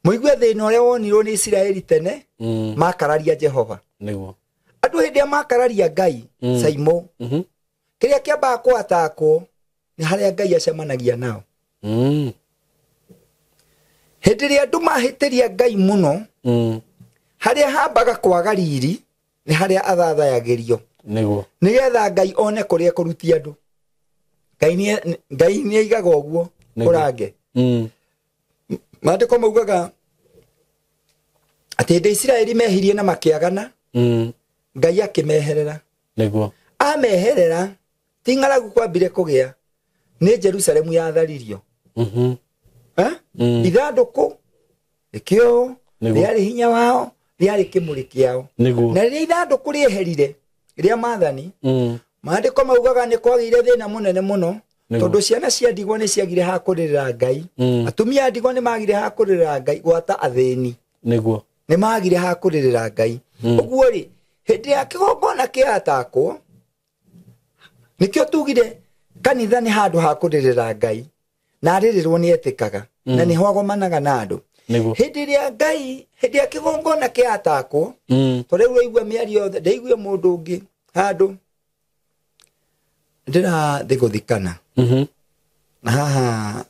Speaker 1: Mũigue thĩna ũrĩa wonirwo nĩ Isiraeli tene makararia Jehova.
Speaker 2: Nĩguo.
Speaker 1: Andũ hĩndĩ ĩrĩa makararia Ngai Saimo. Kĩrĩa kĩambaga kũatakwo nĩ harĩa Ngai acemanagia nao. Hĩndĩ ĩrĩa andũ mahĩtĩria Ngai mũno harĩa hambaga kwaga riri nĩ harĩa athathayagĩrio.
Speaker 2: Nĩguo.
Speaker 1: Nĩgetha Ngai one kũrĩa ekũrutia andũ. Ngai nĩ aigaga ũguo kũrange. Maandĩko maugaga atĩ hĩndĩ Isiraeli mehirie na makĩagana Ngai akĩmeherera.
Speaker 2: Nĩguo.
Speaker 1: Ameherera ti ng'aragu kwambire kũgĩa nĩ Jerusalemu yatharirio. Ithandũkũ rĩkĩoywo rĩarĩ hinya wao rĩarĩ kĩmũrĩ kĩao. Na rĩrĩa ithandũkũ rĩeherire rĩa maathani maandĩko maugaga nĩ kwagĩire thĩna mũnene mũno tondũ ciana cia ndigwa nĩ ciagire ha kũrĩrĩra Ngai. Atumia a ndigwa nĩ magire ha kũrĩrĩra Ngai gwata athĩni.
Speaker 2: Nĩguo.
Speaker 1: Nĩ magire ha kũrĩrĩra Ngai. Ũguo rĩ hĩndĩ ya kĩgongona kĩatakwo nĩkĩo tugire kanitha nĩ handũ ha kũrĩrĩra Ngai na arĩrĩrwo nĩ etĩkaga na nĩho agomanaga na andũ. Hĩndĩ ĩrĩa Ngai hĩndĩ ya kĩgongona kĩatakwo to rĩu ũraigua mĩario yothe ndaigua mũndũ ũngĩ handũ ndĩrathiĩ gũthikana na haha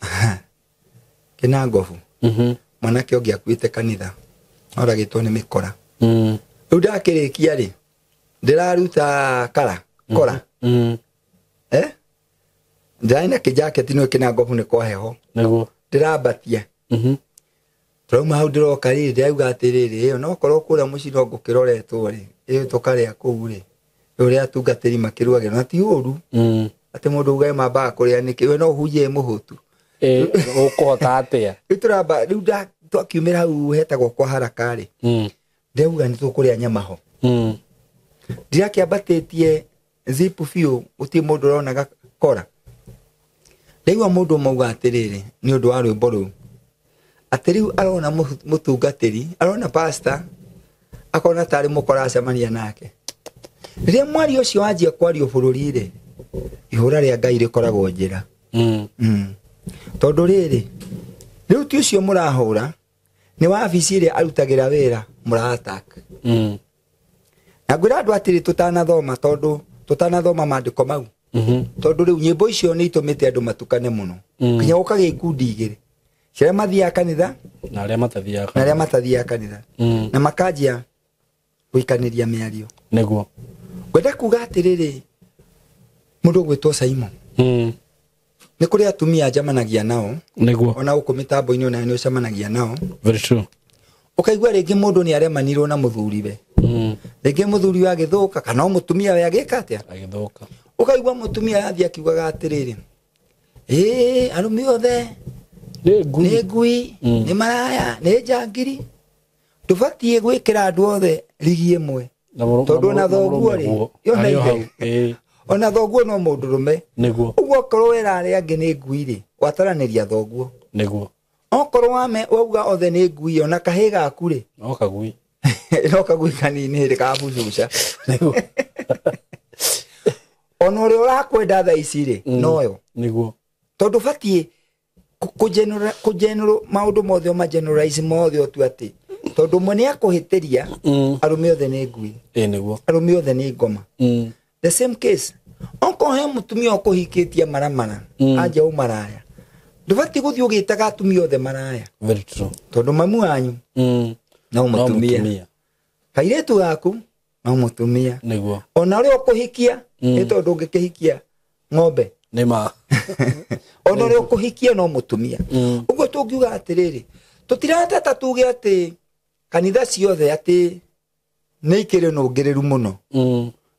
Speaker 1: Kĩnangobu mwanake ũngĩ akuĩte kanitha oragĩtwo nĩ mĩkora. Rĩu ndakĩrĩkia rĩ ndĩraruta kara kora ndĩrarĩ na kĩjaketi nĩ Kĩnangobu nĩ kwa heho.
Speaker 2: Nĩguo.
Speaker 1: Ndĩrambatia. Tũrauma hau ndĩroka rĩrĩ ndĩrauga atĩrĩrĩ ĩyo no korwo kũrĩa mũciĩ no ngũkĩroretwo rĩ ĩyo tũkarĩa kũu rĩ ũrĩa atungatĩri makĩruagĩra na ti ũru. Atĩ mũndũ ugae mambaga kũrĩa nĩkĩ we no ũhunjie mũhũtu.
Speaker 2: Ũkũhota atĩa?
Speaker 1: Rĩu tũramba rĩu twakiumĩra hau hetagwo kwa haraka rĩ. Ndĩrauga nĩ tũkũrĩa nyama ho. Ndirakĩambatĩtie zipu biũ gũtirĩ mũndũ ũronaga kora. Ndaigua mũndũ ũmwe auga atĩrĩrĩ nĩ ũndũ wa rwĩmbo rũu atĩ rĩu arona mũtungatĩri arona pastor akona tarĩ mũkora acemania nake. Rĩrĩa mwario ũcio wanjia kwario bũrũri rĩ ihũra rĩa Ngai rĩkoragwo njĩra. Tondũ rĩrĩ rĩu ti ũcio mũrahũra nĩ wabici ĩrĩa arutagĩra wĩra mũra-attack. Na ngwĩra andũ atĩrĩ tũtanathoma tondũ tũtanathoma maandĩko mau tondũ rĩu nyĩmbo icio nĩ itũmĩte andũ matukane mũno. Nginya gũkagĩa ikundi igĩrĩ cia arĩa mathiaga kanitha
Speaker 2: na arĩa matathiaga
Speaker 1: na arĩa matathiaga kanitha. Na makanjia gũikanĩria mĩario.
Speaker 2: Nĩguo.
Speaker 1: Ngwenda kuga atĩrĩrĩ mũndũ ũgwĩtwo Simon. Nĩ kũrĩ atumia njamanagia nao.
Speaker 2: Nĩguo.
Speaker 1: Ona gũkũ mĩtambo-inĩ ona nĩ ũcemanagia nao.
Speaker 2: Very true.
Speaker 1: Ũkaigua rĩngĩ mũndũ nĩ aremanirwo na mũthuriwe. Rĩngĩ mũthuri we agĩthũka kana o mũtumia we agĩka atĩa?
Speaker 2: Agĩthũka.
Speaker 1: Ũkaigua mũtumia arathiĩ akiugaga atĩrĩrĩ ĩĩ arũme othe
Speaker 2: nĩ ngui,
Speaker 1: nĩ ngui, nĩ maraya, nĩ njangiri. Ndũbatiĩ gwĩkĩra andũ othe rigi ĩmwe. Tondũ ona thoguo rĩ, yona ithe. Ona thoguo no mũndũrũme.
Speaker 2: Nĩguo.
Speaker 1: Ũguo okorwo wera arĩa angĩ nĩ ngui rĩ, gwataranĩria thoguo.
Speaker 2: Nĩguo.
Speaker 1: Okorwo wame wauga othe nĩ ngui ona kahĩ gaku rĩ.
Speaker 2: No kagui.
Speaker 1: No kagui kanini rĩ kabucuca.
Speaker 2: Nĩguo.
Speaker 1: Ona ũrĩa ũrakwenda thaa ici rĩ, noyo.
Speaker 2: Nĩguo.
Speaker 1: Tondũ batiĩ kũgeneral maũndũ mothe ma generalize mothe ũtue atĩ tondũ ũmwe nĩ akũhĩtĩria arũme othe nĩ ngui.
Speaker 2: Nĩguo.
Speaker 1: Arũme othe nĩ ngoma. The same case. Okorwo he mũtumia ũkũhikĩtie maramara anja ũmaraya ndũbatiĩ gũthiĩ ũgĩtaga atumia othe maraya.
Speaker 2: Very true.
Speaker 1: Tondũ mamu wanyu no mũtumia. Kairĩtu gaku no mũtumia.
Speaker 2: Nĩguo.
Speaker 1: Ona ũrĩa ũkũhikia nĩ tondũ ũngĩkĩhikia ng'ombe
Speaker 2: nĩ ma.
Speaker 1: Ona ũrĩa ũkũhikia no mũtumia. Ũguo tũngiuga atĩrĩrĩ tũtirateta tuge atĩ kanitha ciothe atĩ nĩ ikĩrĩ nũngĩrĩru mũno.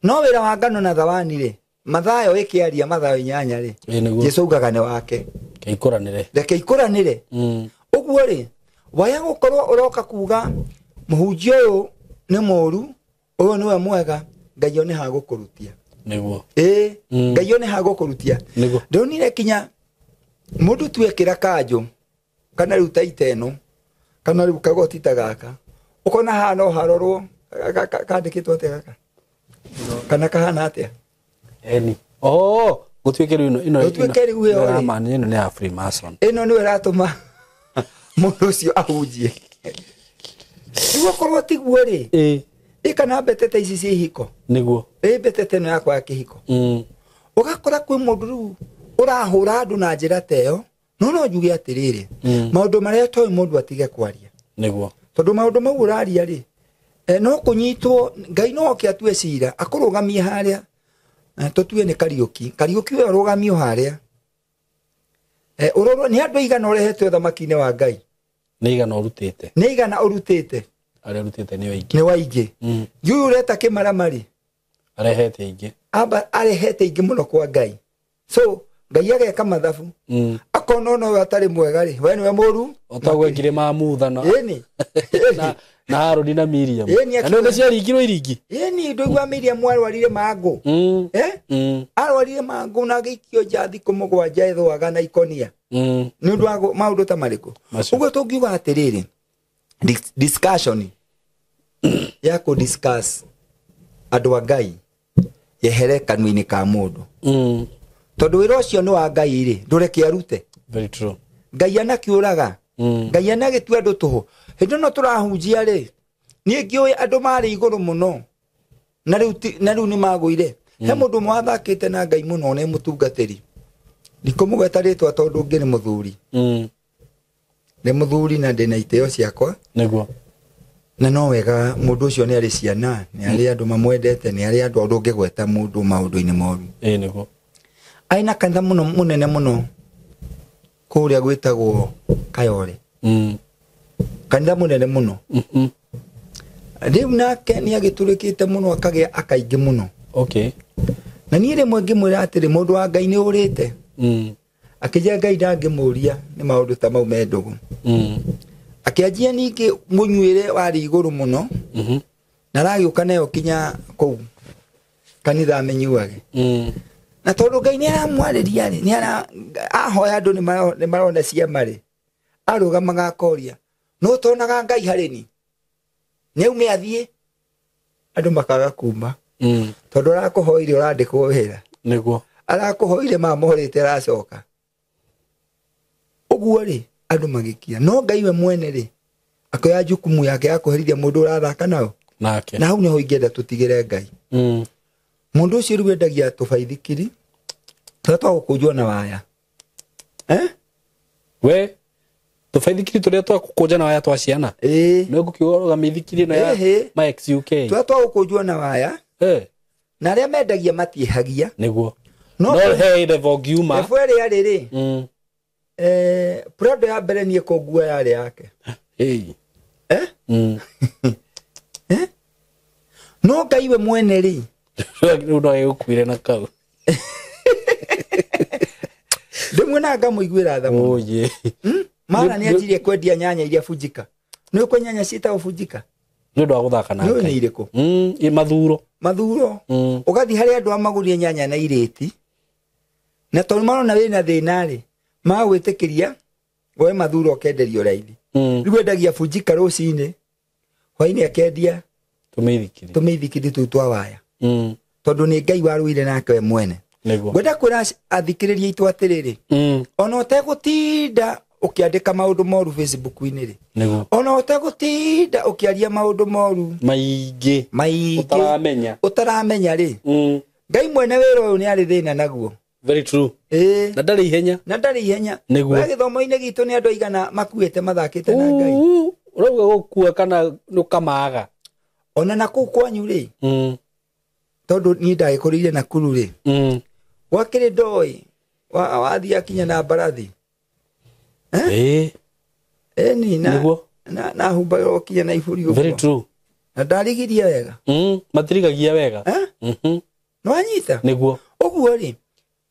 Speaker 1: No wĩra wa ngano na thawani rĩ Mathayo ĩkĩaria Mathayo 8 rĩ Jesu augaga nĩ wake.
Speaker 2: Reke
Speaker 1: Reke ikũranĩre. Ũguo rĩ waya gũkorwo ũroka kuga mũhunjia ũyũ nĩ mũũru ũyũ nĩwe mwega Ngai one ha gũkũrutia.
Speaker 2: Nĩguo.
Speaker 1: Ĩĩ Ngai one ha gũkũrutia.
Speaker 2: Nĩguo.
Speaker 1: Ndonire kinya mũndũ tuekĩra kanjũ kana rĩu ta iteno kana rĩu kagoti ta gaka ũkona haha no harorwo kandĩkĩtwo atĩa gaka kana kahana atĩa?
Speaker 2: Eni. Oh, gũtuĩke rĩu ĩno
Speaker 1: gũtuĩke rĩu ĩyo rĩ.
Speaker 2: Ĩno nĩ ya Freemason.
Speaker 1: Ĩno nĩyo ĩratũma mũndũ ũcio ahunjie. Rĩu okorwo tiguo rĩ. Ĩ kana mbetete ici cia ihiko.
Speaker 2: Nĩguo.
Speaker 1: Ĩ mbetete ĩno yakwa ya kĩhiko. Ũgakora kwĩ mũndũ rĩu ũrahũra andũ na njĩra ta ĩyo no no njuge atĩrĩrĩ maũndũ marĩa toĩ mũndũ atige kwaria.
Speaker 2: Nĩguo.
Speaker 1: Tondũ maũndũ mau ũraria rĩ no kũnyitwo Ngai no oke atue cira akũrũgamie harĩa tũtue nĩ Kariũki. Kariũki we ũrũgamio harĩa ũrorwo nĩ andũ aigana ũrehete ũthamaki-inĩ wa Ngai.
Speaker 2: Nĩ igana ũrutĩte.
Speaker 1: Nĩ igana ũrutĩte.
Speaker 2: Arĩa ũrutĩte nĩ aingĩ.
Speaker 1: Nĩ waingĩ. Ũyũ ũreta kĩmaramari
Speaker 2: arehete aingĩ.
Speaker 1: Amba arehete aingĩ mũno kwa Ngai. So Ngai ageka mathabu. Akona no atarĩ mwega rĩ we nĩwe mũru.
Speaker 2: Otagwekire Mamutha na
Speaker 1: Ĩni.
Speaker 2: Na Harũni na Miriam.
Speaker 1: Ĩni
Speaker 2: Na nĩ ciaringirwo iringi.
Speaker 1: Ĩni ndũigua Miriam arwarire mangũ. Arwarire mangũ na agĩikio nja thikũ 7 ĩthũaga na ikonia. Nĩ ũndũ wa maũndũ ta marĩkũ. Ũguo tũngiuga atĩrĩrĩ discussion ya kũ discuss andũ a Ngai yehere kanua-inĩ ka mũndũ. Tondũ wĩra ũcio nĩ wa Ngai rĩ ndũreke arute.
Speaker 2: Very true.
Speaker 1: Ngai anakĩũraga. Ngai anagĩtua andũ tũhũ. Hĩndĩ ĩno tũrahunjia rĩ niĩ ngĩũĩ andũ marĩ igũrũ mũno na rĩu nĩ magũire. He mũndũ ũmwe wathakĩte na Ngai mũno nĩ mũtungatĩri. Ndikũmũgweta rĩtwa tondũ ũngĩ nĩ mũthuri. Nĩ mũthuri na ndĩna itĩo ciakwa.
Speaker 2: Nĩguo.
Speaker 1: Na no wega mũndũ ũcio nĩ arĩ ciana, nĩ arĩ andũ mamwendete, nĩ arĩ andũ ũngĩgweta mũndũ maũndũ-inĩ moru.
Speaker 2: Ĩĩ nĩguo.
Speaker 1: Aina kanitha mũno mũnene mũno kũrĩa gwĩtagwo Kayore. Kanitha mũnene mũno. Rĩu nake nĩ agĩtũrĩkĩte mũno akagĩa akaingĩ mũno.
Speaker 2: Okay.
Speaker 1: Na niĩ rĩmwe ngĩmwĩra atĩrĩ, mũndũ wa Ngai nĩ ũrĩte. Akĩnjĩra Ngai ndangĩmũria nĩ maũndũ ta mau me ndũgũ. Akĩanjia ningĩ mũnyuĩre warĩ igũrũ mũno. Na aragĩũka nayo kinya kũu kanitha amenyuage. Na tondũ Ngai nĩ aramwarĩria rĩ, nĩ ara ahoya andũ nĩ marona ciama rĩ, arũgamaga akoria, no tonaga Ngai harĩ ni? Nĩ aume athiĩ? Andũ makaga kuma. Tondũ arakũhoire ũrandĩkwo wĩra.
Speaker 2: Nĩguo.
Speaker 1: Arakũhoire mamũhorĩte aracoka. Ũguo rĩ, andũ magĩkia. No Ngai we mwene rĩ, akoya jukumu yake ya kũherithia mũndũ ũrathaka nao.
Speaker 2: Nake.
Speaker 1: Na hau nĩho ingĩenda tũtigĩre Ngai. Mũndũ ũcio rĩu endagia tũbaithikiri tũrĩa twa gũkũnjwo na waya.
Speaker 2: We tũbaithikiri tũrĩa twa gũkũnja na waya twa ciana. Nĩ ngũkiuga ũroga mĩithikiri ĩno ya ma XUK.
Speaker 1: Tũrĩa twa gũkũnjwo na waya. Na arĩa mendagia matiĩhagia.
Speaker 2: Nĩguo. No he level ngiuma.
Speaker 1: Level ĩrĩa rĩ rĩ. Prado ya mbere niĩ kũngua yarĩ yake. No Ngai we mwene rĩ.
Speaker 2: Rĩu no agĩgũkuire na kau.
Speaker 1: Ndĩmwe na ngamũiguĩra tha mũno. Mara nĩ anjirie kwendia nyanya iria bunjika. Nĩ ũkũ nyanya ciĩtagwo bunjika?
Speaker 2: Nĩ ũndũ wa gũthaka na Ngai.
Speaker 1: Nĩ irĩkũ?
Speaker 2: Mathuro.
Speaker 1: Mathuro. Ũgathiĩ harĩa andũ amagũrie nyanya na irĩti. Na tondũ marona wĩna thĩna rĩ, magwĩtĩkĩria woe mathuro ũkenderio raithi. Rĩu endagia bunjika rũcinĩ, hwainĩ akendia tũmĩithikiri tũu twa waya. Tondũ nĩ Ngai warũire nake we mwene. Ngwenda kwĩra athikĩrĩria aitũ atĩrĩrĩ, ona ũtegũtinda ũkĩandĩka maũndũ moru Facebook-inĩ rĩ, ona ũtegũtinda ũkĩaria maũndũ moru
Speaker 2: maingĩ
Speaker 1: ũtaramenya rĩ, Ngai mwene wĩra ũyũ nĩ arĩ thĩna naguo.
Speaker 2: Very true. Na ndarĩ ihenya.
Speaker 1: Na ndarĩ ihenya. We gĩthomo-inĩ gitũ nĩ andũ aigana makuĩte mathakĩte na Ngai.
Speaker 2: Ũrauga gũkua kana nĩ ũkamaga.
Speaker 1: Ona na kũu kwanyu rĩ, tondũ niĩ ndagĩkũrĩire Nakuru rĩ, gwakĩrĩ ndoĩ wathiĩ akinya na mbarathi. Ĩni na humbagĩrwo kinya na iburi ũguo.
Speaker 2: Very true.
Speaker 1: Na ndarigirie wega.
Speaker 2: Matirigagia wega.
Speaker 1: Nĩwanyita?
Speaker 2: Nĩguo.
Speaker 1: Ũguo rĩ,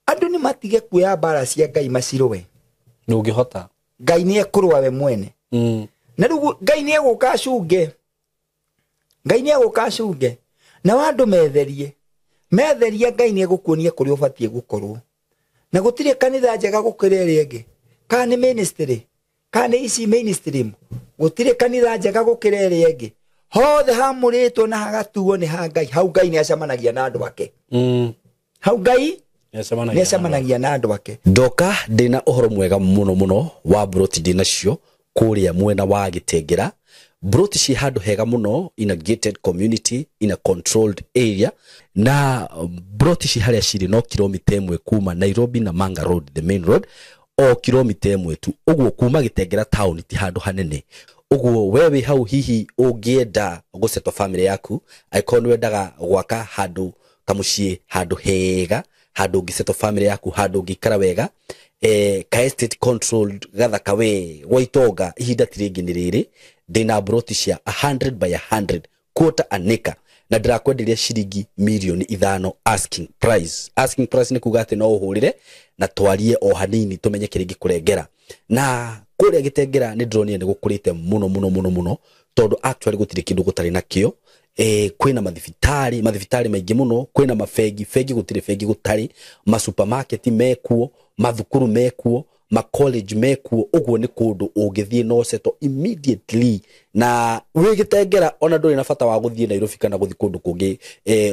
Speaker 1: andũ nĩ matige kuoya mbara cia Ngai macirũe.
Speaker 2: Ndũngĩhota.
Speaker 1: Ngai nĩ ekũrũa we mwene. Na rĩu Ngai nĩ egũka acunge. Ngai nĩ egũka acunge. Na andũ metherie. Metheria Ngai nĩ egũkuonia kũrĩa ũbatiĩ gũkorwo. Na gũtirĩ kanitha njega gũkĩra ĩrĩa ĩngĩ. Kana nĩ ministry, kana nĩ ici mainstream. Gũtirĩ kanitha njega gũkĩra ĩrĩa ĩngĩ. Hothe hamũrĩtwo na hagatuo nĩ ha Ngai. Hau Ngai nĩ acemanagia na andũ ake. Hau Ngai nĩ acemanagia na andũ ake.
Speaker 2: Ndoka ndĩna ũhoro mwega mũno mũno wa broti ndĩnacio kũrĩa mwena wa Gĩtengera. Broti ci handũ hega mũno in a gated community in a controlled area, na broti ci harĩa cirĩ no kilomita 1 kuma Nairobi na Manga Road, the main road, o kilomita 1 tu. Ũguo kuma Gĩtengera town ti handũ hanene. Ũguo we wĩ hau hihi ũngĩenda gũsettle family yaku, angĩkorwo nĩ wendaga gwaka handũ kamũciĩ, handũ hega, handũ ũngĩsettle family yaku, handũ ũngĩikara wega, ka estate controlled gathaka we gwa itonga, ihinda ti rĩngĩ nĩ rĩrĩ. Ndĩna broti cia 100 by 100 quarter an acre, na ndĩrakwenderia ciringi mirioni 5 asking price. Asking price nĩ kuga atĩ no ũhũrĩre na twarie o hanini tũmenye kĩrĩa ingĩkũrengera. Na kũrĩa Gĩtengera nĩ ndĩronire nĩ gũkũrĩte mũno mũno mũno mũno, tondũ actually gũtirĩ kĩndũ gũtarĩ nakĩo. Kwĩna mathibitarĩ maingĩ mũno, kwĩna mabengi, bengi gũtirĩ bengi gũtarĩ, masupermarket mekuo, mathukuru mekuo, ma college mekuo. Ũguo nĩ kũndũ ũngĩthiĩ no settle immediately. Na wĩ Gĩtengera ona ndũrĩ na bata wa gũthiĩ Nairobi kana gũthiĩ kũndũ kũngĩ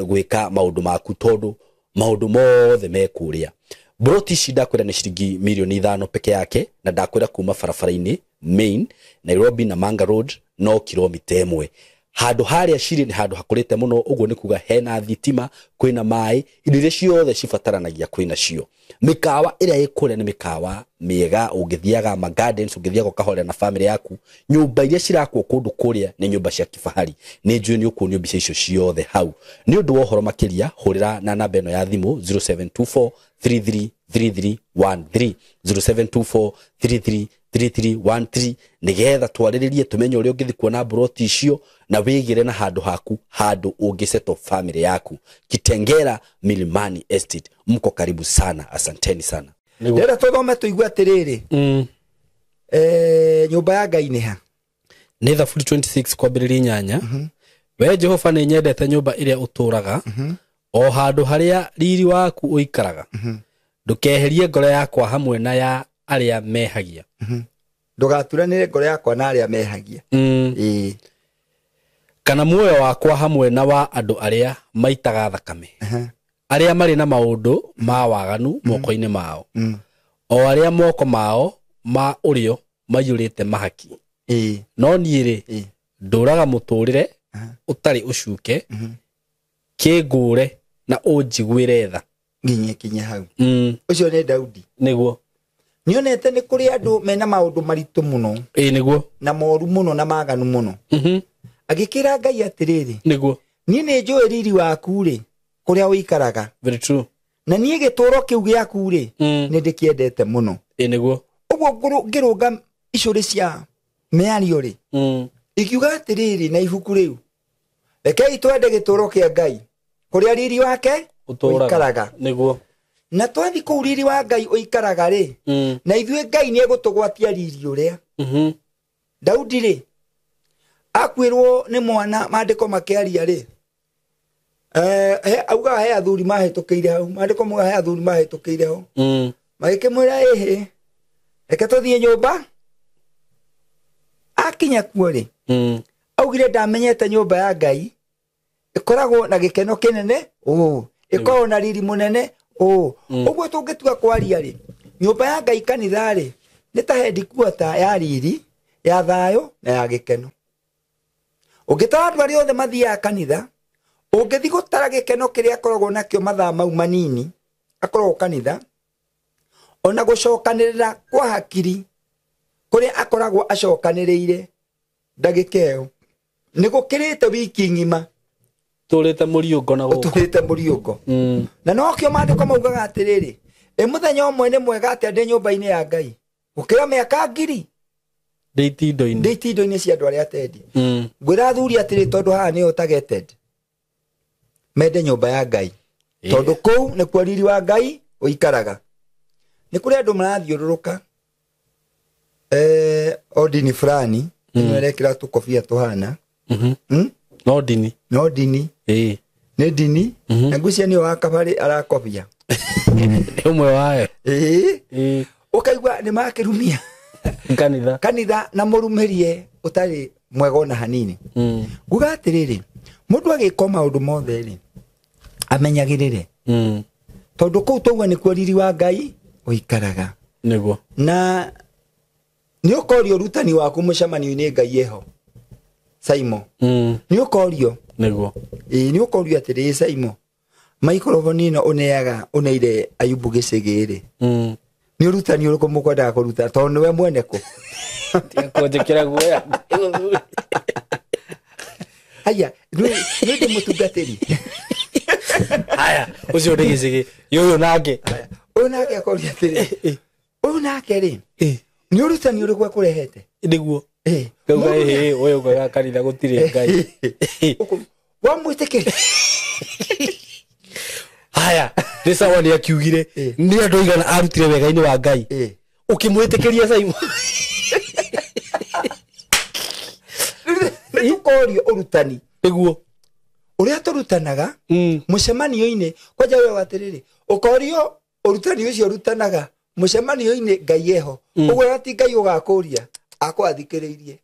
Speaker 2: gwĩka maũndũ maku, tondũ maũndũ mothe me kũrĩa. Broti ici ndakwĩra nĩ ciringi mirioni 5 peke yake, na ndakwĩra kuma barabara-inĩ main Nairobi na Manga Road no kilomita 1. Handũ harĩa cirĩ nĩ handũ hakũrĩte mũno, ũguo nĩ kuga hena thitima, kwĩna maĩ, indo iria ciothe cibataranagia kwĩna cio. Mĩkawa ĩrĩa ĩ kũrĩa nĩ mĩkawa mĩega, ũngĩthiaga ma gardens, ũngĩthiaga ũkahorera na family yaku. Nyũmba iria cirakwo kũndũ kũrĩa nĩ nyũmba cia kifahari. Nĩ njũĩ nĩ ũkuonio mbica icio ciothe hau. Nĩ ũndũ wa ũhoro makĩria, hũrĩra na namba ĩno ya thimũ 0724 333313, 0724 333313, nĩgetha twarĩrĩrie tũmenye ũrĩa ũngĩthiĩ kuona mburoti icio na wĩgĩre na handũ haku, handũ ũngĩsettle family yaku. Kitengela Milimani Estate, mko karibu sana, asanteni sana.
Speaker 1: Ndĩrenda tũthome tũigue atĩrĩrĩ, nyũmba ya Ngai nĩ ha?
Speaker 2: Nĩ Thaburi 26 kwambĩrĩria 8. We Jehova, nĩ nyendete nyũmba ĩrĩa ũtũũraga, o handũ harĩa riri waku ũikaraga. Ndũkeherie ngoro yakwa hamwe na ya arĩa mehagia.
Speaker 1: Ndũgaturanĩre ngoro yakwa na arĩa mehagia.
Speaker 2: Kana muoyo wakwa hamwe na wa andũ arĩa maitaga thakame, arĩa marĩ na maũndũ ma waganu moko-inĩ mao, o arĩa moko mao ma ũrĩo maiyũrĩte mahaki. No niĩ rĩ, ndũraga mũtũũrĩre ũtarĩ ũcuke, kĩngũre na ũnjiguĩre tha.
Speaker 1: Nginye kinye hau. Ũcio nĩ Daudi.
Speaker 2: Nĩguo.
Speaker 1: Nĩonete nĩ kũrĩ andũ mena maũndũ maritũ mũno.
Speaker 2: Nĩguo.
Speaker 1: Na moru mũno na maganu mũno. Agĩkĩra Ngai atĩrĩrĩ,
Speaker 2: Nĩguo.
Speaker 1: niĩ nĩ njũĩ riri waku rĩ, kũrĩa ũikaraga.
Speaker 2: Very true.
Speaker 1: Na niĩ gĩtũũro kĩu gĩaku rĩ, nĩ ndĩkĩendete mũno.
Speaker 2: Nĩguo.
Speaker 1: Ũguo ngĩrũnga icũrĩ cia mĩario rĩ, ikiuga atĩrĩrĩ na ibuku rĩu, rekei twende gĩtũũro kĩa Ngai, kũrĩa riri wake ũikaraga.
Speaker 2: Nĩguo.
Speaker 1: Na twathi kũu riri wa Ngai ũikaraga rĩ, na ithuĩ Ngai nĩ egũtũgwatia riri ũrĩa. Daudi rĩ, akuĩrwo nĩ mwana, maandĩko makĩaria rĩ, augaga he athuri mahĩtũkĩire hau, maandĩko maugaga he athuri mahĩtũkĩire ho. Magĩkĩmwĩra ĩhĩ, reke tũthiĩ nyũmba. Akinya kuo rĩ, augire ndamenyete nyũmba ya Ngai ĩkoragwo na gĩkeno kĩnene, ĩkoragwo na riri mũnene. Ũguo tũngĩtua kwaria rĩ, nyũmba ya Ngai kanitha rĩ, nĩ ta headquarter ya riri, ya thayũ na ya gĩkeno. Ũngĩtara andũ arĩa othe mathiaga kanitha, ũngĩthiĩ gũtara gĩkeno kĩrĩa akoragwo nakĩo mathaa mau manini akoragwo kanitha, ona gũcokanĩrĩra kwa hakiri kũrĩa akoragwo acokanĩrĩire ndagĩka ĩyo nĩ gũkĩrĩte wiki ng'ima.
Speaker 2: Tũrĩte mũriũngo na gũkũ.
Speaker 1: Ũtũrĩte mũriũngo. Na nokĩo maandĩko maugaga atĩrĩrĩ, ĩ mũthenya ũmwe nĩ mwega atĩa ndĩ nyũmba-inĩ ya Ngai gũkĩra mĩaka ngiri
Speaker 2: ndĩ itindo-inĩ.
Speaker 1: Ndĩ itindo-inĩ cia andũ arĩa atendi. Ngwĩra athuri atĩrĩ, tondũ haha nĩho targeted, mende nyũmba ya Ngai, tondũ kũu nĩkuo riri wa Ngai ũikaraga. Nĩ kũrĩ andũ marathiũrũrũka o ndini fulani, ĩno ĩrekĩra tũkobia tũhana.
Speaker 2: No ndini.
Speaker 1: No ndini. Nĩ ndini. Na ngwĩciria nĩyo wa kabarĩ arakobia.
Speaker 2: Nĩ ũmwe wayo.
Speaker 1: Ũkaigua nĩ makĩrumia
Speaker 2: kanitha.
Speaker 1: Kanitha na mũrumĩrie ũtarĩ mwega ona hanini. Nguga atĩrĩrĩ, mũndũ agĩka maũndũ mothe rĩ, amenyagĩrĩre. Tondũ kũu tauga nĩkuo riri wa Ngai ũikaraga.
Speaker 2: Nĩguo.
Speaker 1: Na nĩ ũkorio ũrutani waku mũcemanio-inĩ Ngai eho. Saimo. Nĩ ũkorio.
Speaker 2: Nĩguo.
Speaker 1: Nĩ ũkorio atĩrĩ, Saimo, maikroboni ĩno ũneaga ũneire Ayubu gĩcĩgĩ rĩ. Nĩ ũrutani ũrĩkũ mũkwendaga kũruta tondũ nĩwe mwene kũ?
Speaker 2: Tiga kũnjĩkĩra guoya.
Speaker 1: Haya, nĩ ndĩ mũtungatĩri.
Speaker 2: Haya, ũcio nĩ gĩcĩgĩ. Ũyũ nake.
Speaker 1: Ũyũ nake akoria atĩrĩ, ũyũ nake rĩ, nĩ ũrutani ũrĩkũ ekũrehete?
Speaker 2: Nĩguo. Ngauga, ũyũ ngauga kanitha gũtirĩ Ngai.
Speaker 1: Wamwĩtĩkĩria.
Speaker 2: Haya, nĩ sawa nĩ akiugire, nĩ andũ aigana arutire wega-inĩ wa Ngai. Ũkĩmwĩtĩkĩria Simon.
Speaker 1: Nĩ tũkorio ũrutani.
Speaker 2: Nĩguo.
Speaker 1: Ũrĩa tũrutanaga mũcemanio-inĩ, kwanja wewe atĩrĩrĩ, ũkorio ũrutani ũcio ũrutanaga mũcemanio-inĩ Ngai eho. Ũguo ti Ngai ũgakũria, akwathikĩrĩirie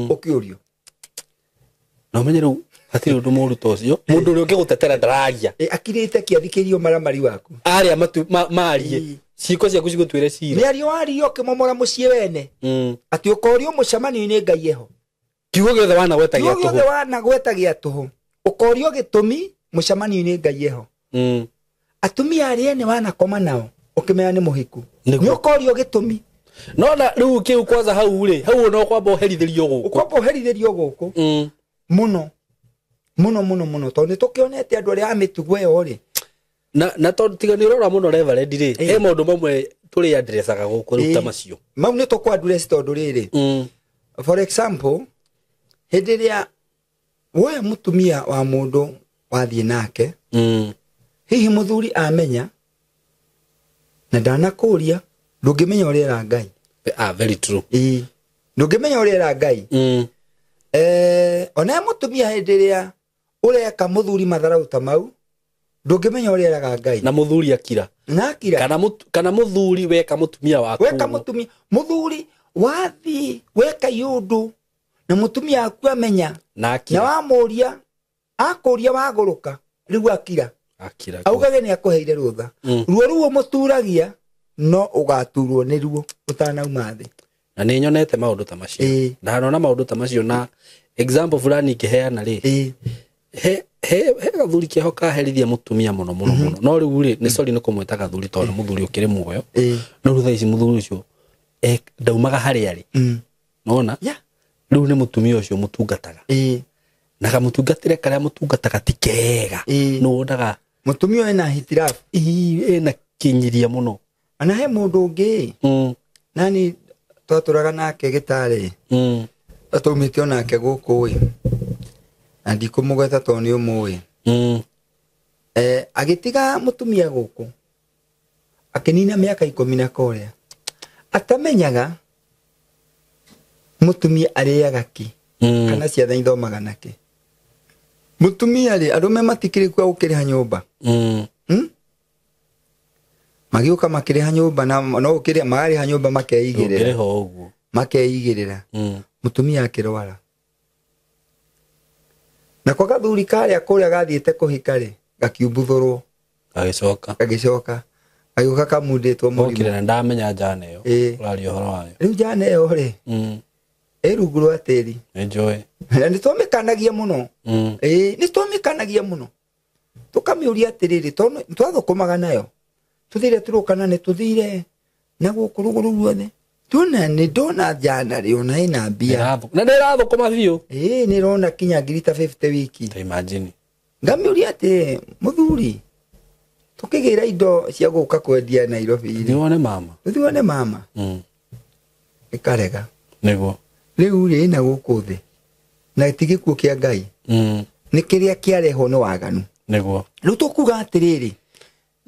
Speaker 1: ũkĩũrio.
Speaker 2: Na ũmenye rĩu hatirĩ ũndũ mũũru ta ũcio. Mũndũ ũrĩa ũngĩgũtetera ndararia.
Speaker 1: Akirĩte kĩathikĩrio maramari waku.
Speaker 2: Arĩa marie. Ciĩko ciaku cigũtuĩre ciira.
Speaker 1: Mĩario wario ũkĩmomora mũciĩ wene. Atĩ ũkorio mũcemanio-inĩ Ngai eho.
Speaker 2: Kiugo gĩothe wanagweta gĩa
Speaker 1: Kiugo gĩothe
Speaker 2: tũhũ.
Speaker 1: wanagweta gĩa tũhũ. Ũkorio gĩtũmi mũcemanio-inĩ Ngai eho. Atumia arĩa ene wanakoma nao ũkĩmenya nĩ mũhiku. Nĩ ũkorio gĩtũmi.
Speaker 2: No na rĩu kĩu kwanza hau rĩ, hau no kwamba ũherithĩrio gũkũ.
Speaker 1: Ũkwamba ũherithĩrio gũkũ. Mũno. Mũno mũno mũno tondũ nĩ tũkĩonete andũ arĩa a mĩtugo ĩyo rĩ.
Speaker 2: Na tondũ tiga nĩ ũrora mũno Reverend rĩ, he maũndũ mamwe tũrĩ addressaga gũkũ rĩu ta macio.
Speaker 1: Mau nĩ tũkũ address tondũ rĩrĩ. For example, hĩndĩ ĩrĩa woya mũtumia wa mũndũ wathiĩ nake, hihi mũthuri amenya na ndanakũria, ndũngĩmenya ũrĩa era Ngai.
Speaker 2: Ah, very true.
Speaker 1: Ndũngĩmenya ũrĩa era Ngai. Ona mũtumia hĩndĩ ĩrĩa ũreka mũthuri matharau ta mau, ndũngĩmenya ũrĩa eraga Ngai.
Speaker 2: Na mũthuri akira.
Speaker 1: Na akira.
Speaker 2: Kana mũthuri weka mũtumia waku.
Speaker 1: Weka mũtumia. Mũthuri wathiĩ weka iũndũ na mũtumia waku amenya.
Speaker 2: Na akira.
Speaker 1: Na wamũria, akũria wagũrũka, rĩu akira.
Speaker 2: Akira.
Speaker 1: Augage nĩ akũheire rũtha. Ruo ruo mũturagia no ũgaturwo nĩ ruo ũtanauma thĩ.
Speaker 2: Na nĩ nyonete maũndũ ta macio. Ndanona maũndũ ta macio na example fulani ingĩheana rĩ. He gathuri kĩho kaherithia mũtumia mũno mũno mũno. No rĩu rĩ, nĩ sorry nĩ kũmwĩta gathuri tondũ mũthuri ũkĩrĩ muoyo. No rĩu thaa ici mũthuri ũcio ndaumaga harĩa arĩ. Nona? Rĩu nĩ mũtumia ũcio mũtungataga. Na kamũtungatĩre karĩa mũtungataga ti kega. Nĩ wonaga
Speaker 1: mũtumia ena hitirafu.
Speaker 2: Ena kĩnyiria mũno.
Speaker 1: Ana he mũndũ ũngĩ. Nani twatũraga nake gĩtarĩ. Twaumĩte onake gũkũ ĩ. Na ndikũmũgweta tondũ nĩ ũmũĩ. Agĩtiga mũtumia gũkũ. Akĩnina mĩaka 10 na korĩa. Atamenyaga mũtumia arĩaga kĩ. Kana ciana ithomaga nake. Mũtumia rĩ, arũme matikĩrĩ kuo gũkĩrĩha nyũmba. Magĩũka makĩrĩha nyũmba na no ũkĩrĩha marĩha nyũmba makeigĩrĩra. Makeigĩrĩra. Mũtumia akĩrwara. Nako gathuri karĩa kũrĩa gathiĩte kũhika rĩ, gakiumbuthũrwo.
Speaker 2: Gagĩcoka.
Speaker 1: Gagĩcoka. Agĩũka kamundĩtwo mũrimũ.
Speaker 2: Okire na ndamenya njana ĩyo. Ũraria ũhoro wayo.
Speaker 1: Rĩu njana ĩyo rĩ, ĩ rungu rwa tĩri.
Speaker 2: Enjoy.
Speaker 1: Na nĩ twamĩkanagia mũno. Nĩ twamĩkanagia mũno. Tũkamĩũria atĩrĩrĩ, tondũ twathũkũmaga nayo. Tũthire tũrũkana nĩ tũthire na gũkũ rũgũrũ guothe. Tuona nĩ ndona njana rĩ, ona ĩna mbia.
Speaker 2: Na nĩ ĩrathũkũma biũ.
Speaker 1: Nĩ ĩrona kinya ngiri ta 50 wiki.
Speaker 2: Ta imagine.
Speaker 1: Ngamĩũria atĩ, mũthuri, tũkĩgĩra indo cia gũka kwendia Nairobi.
Speaker 2: Thiĩ wone mama.
Speaker 1: Thiĩ wone mama. Ĩkarega.
Speaker 2: Nĩguo.
Speaker 1: Rĩu rĩ, ĩna gũkũ thĩ. Na ti gĩkuũ kĩa Ngai. Nĩ kĩrĩa kĩarehwo nĩ waganu.
Speaker 2: Nĩguo.
Speaker 1: Rĩu tũkuga atĩrĩrĩ,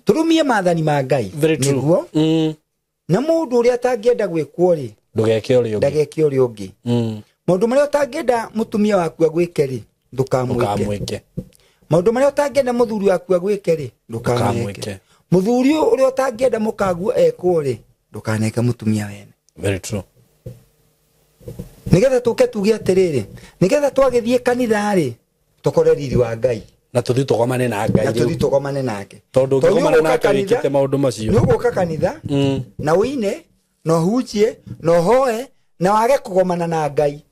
Speaker 1: tũrũmie maathani ma Ngai. Nĩguo. Na mũndũ ũrĩa atangĩenda gwĩkwo rĩ,
Speaker 2: ndũgeke ũrĩa ũngĩ.
Speaker 1: Ndageke ũrĩa ũngĩ. Maũndũ marĩa ũtangĩenda mũtumia waku agwĩke rĩ, ndũkamwĩke. Maũndũ marĩa ũtangĩenda mũthuri waku agwĩke rĩ, ndũkamwĩke. Mũthuri ũrĩa ũtangĩenda mũkaguo ekwo rĩ, ndũkaneke mũtumia wene.
Speaker 2: Very true.
Speaker 1: Nĩgetha tũke tuge atĩrĩrĩ, nĩgetha twagĩthiĩ kanitha rĩ, tũkore riri wa Ngai.
Speaker 2: Na tũthiĩ tũgomane na Ngai.
Speaker 1: Na tũthiĩ tũgomane nake.
Speaker 2: Tondũ ũngĩgomana nake wĩkĩte maũndũ macio.
Speaker 1: Nĩ ũgũka kanitha, na ũine, na ũhunjie, na ũhoe, na wage kũgomana na Ngai.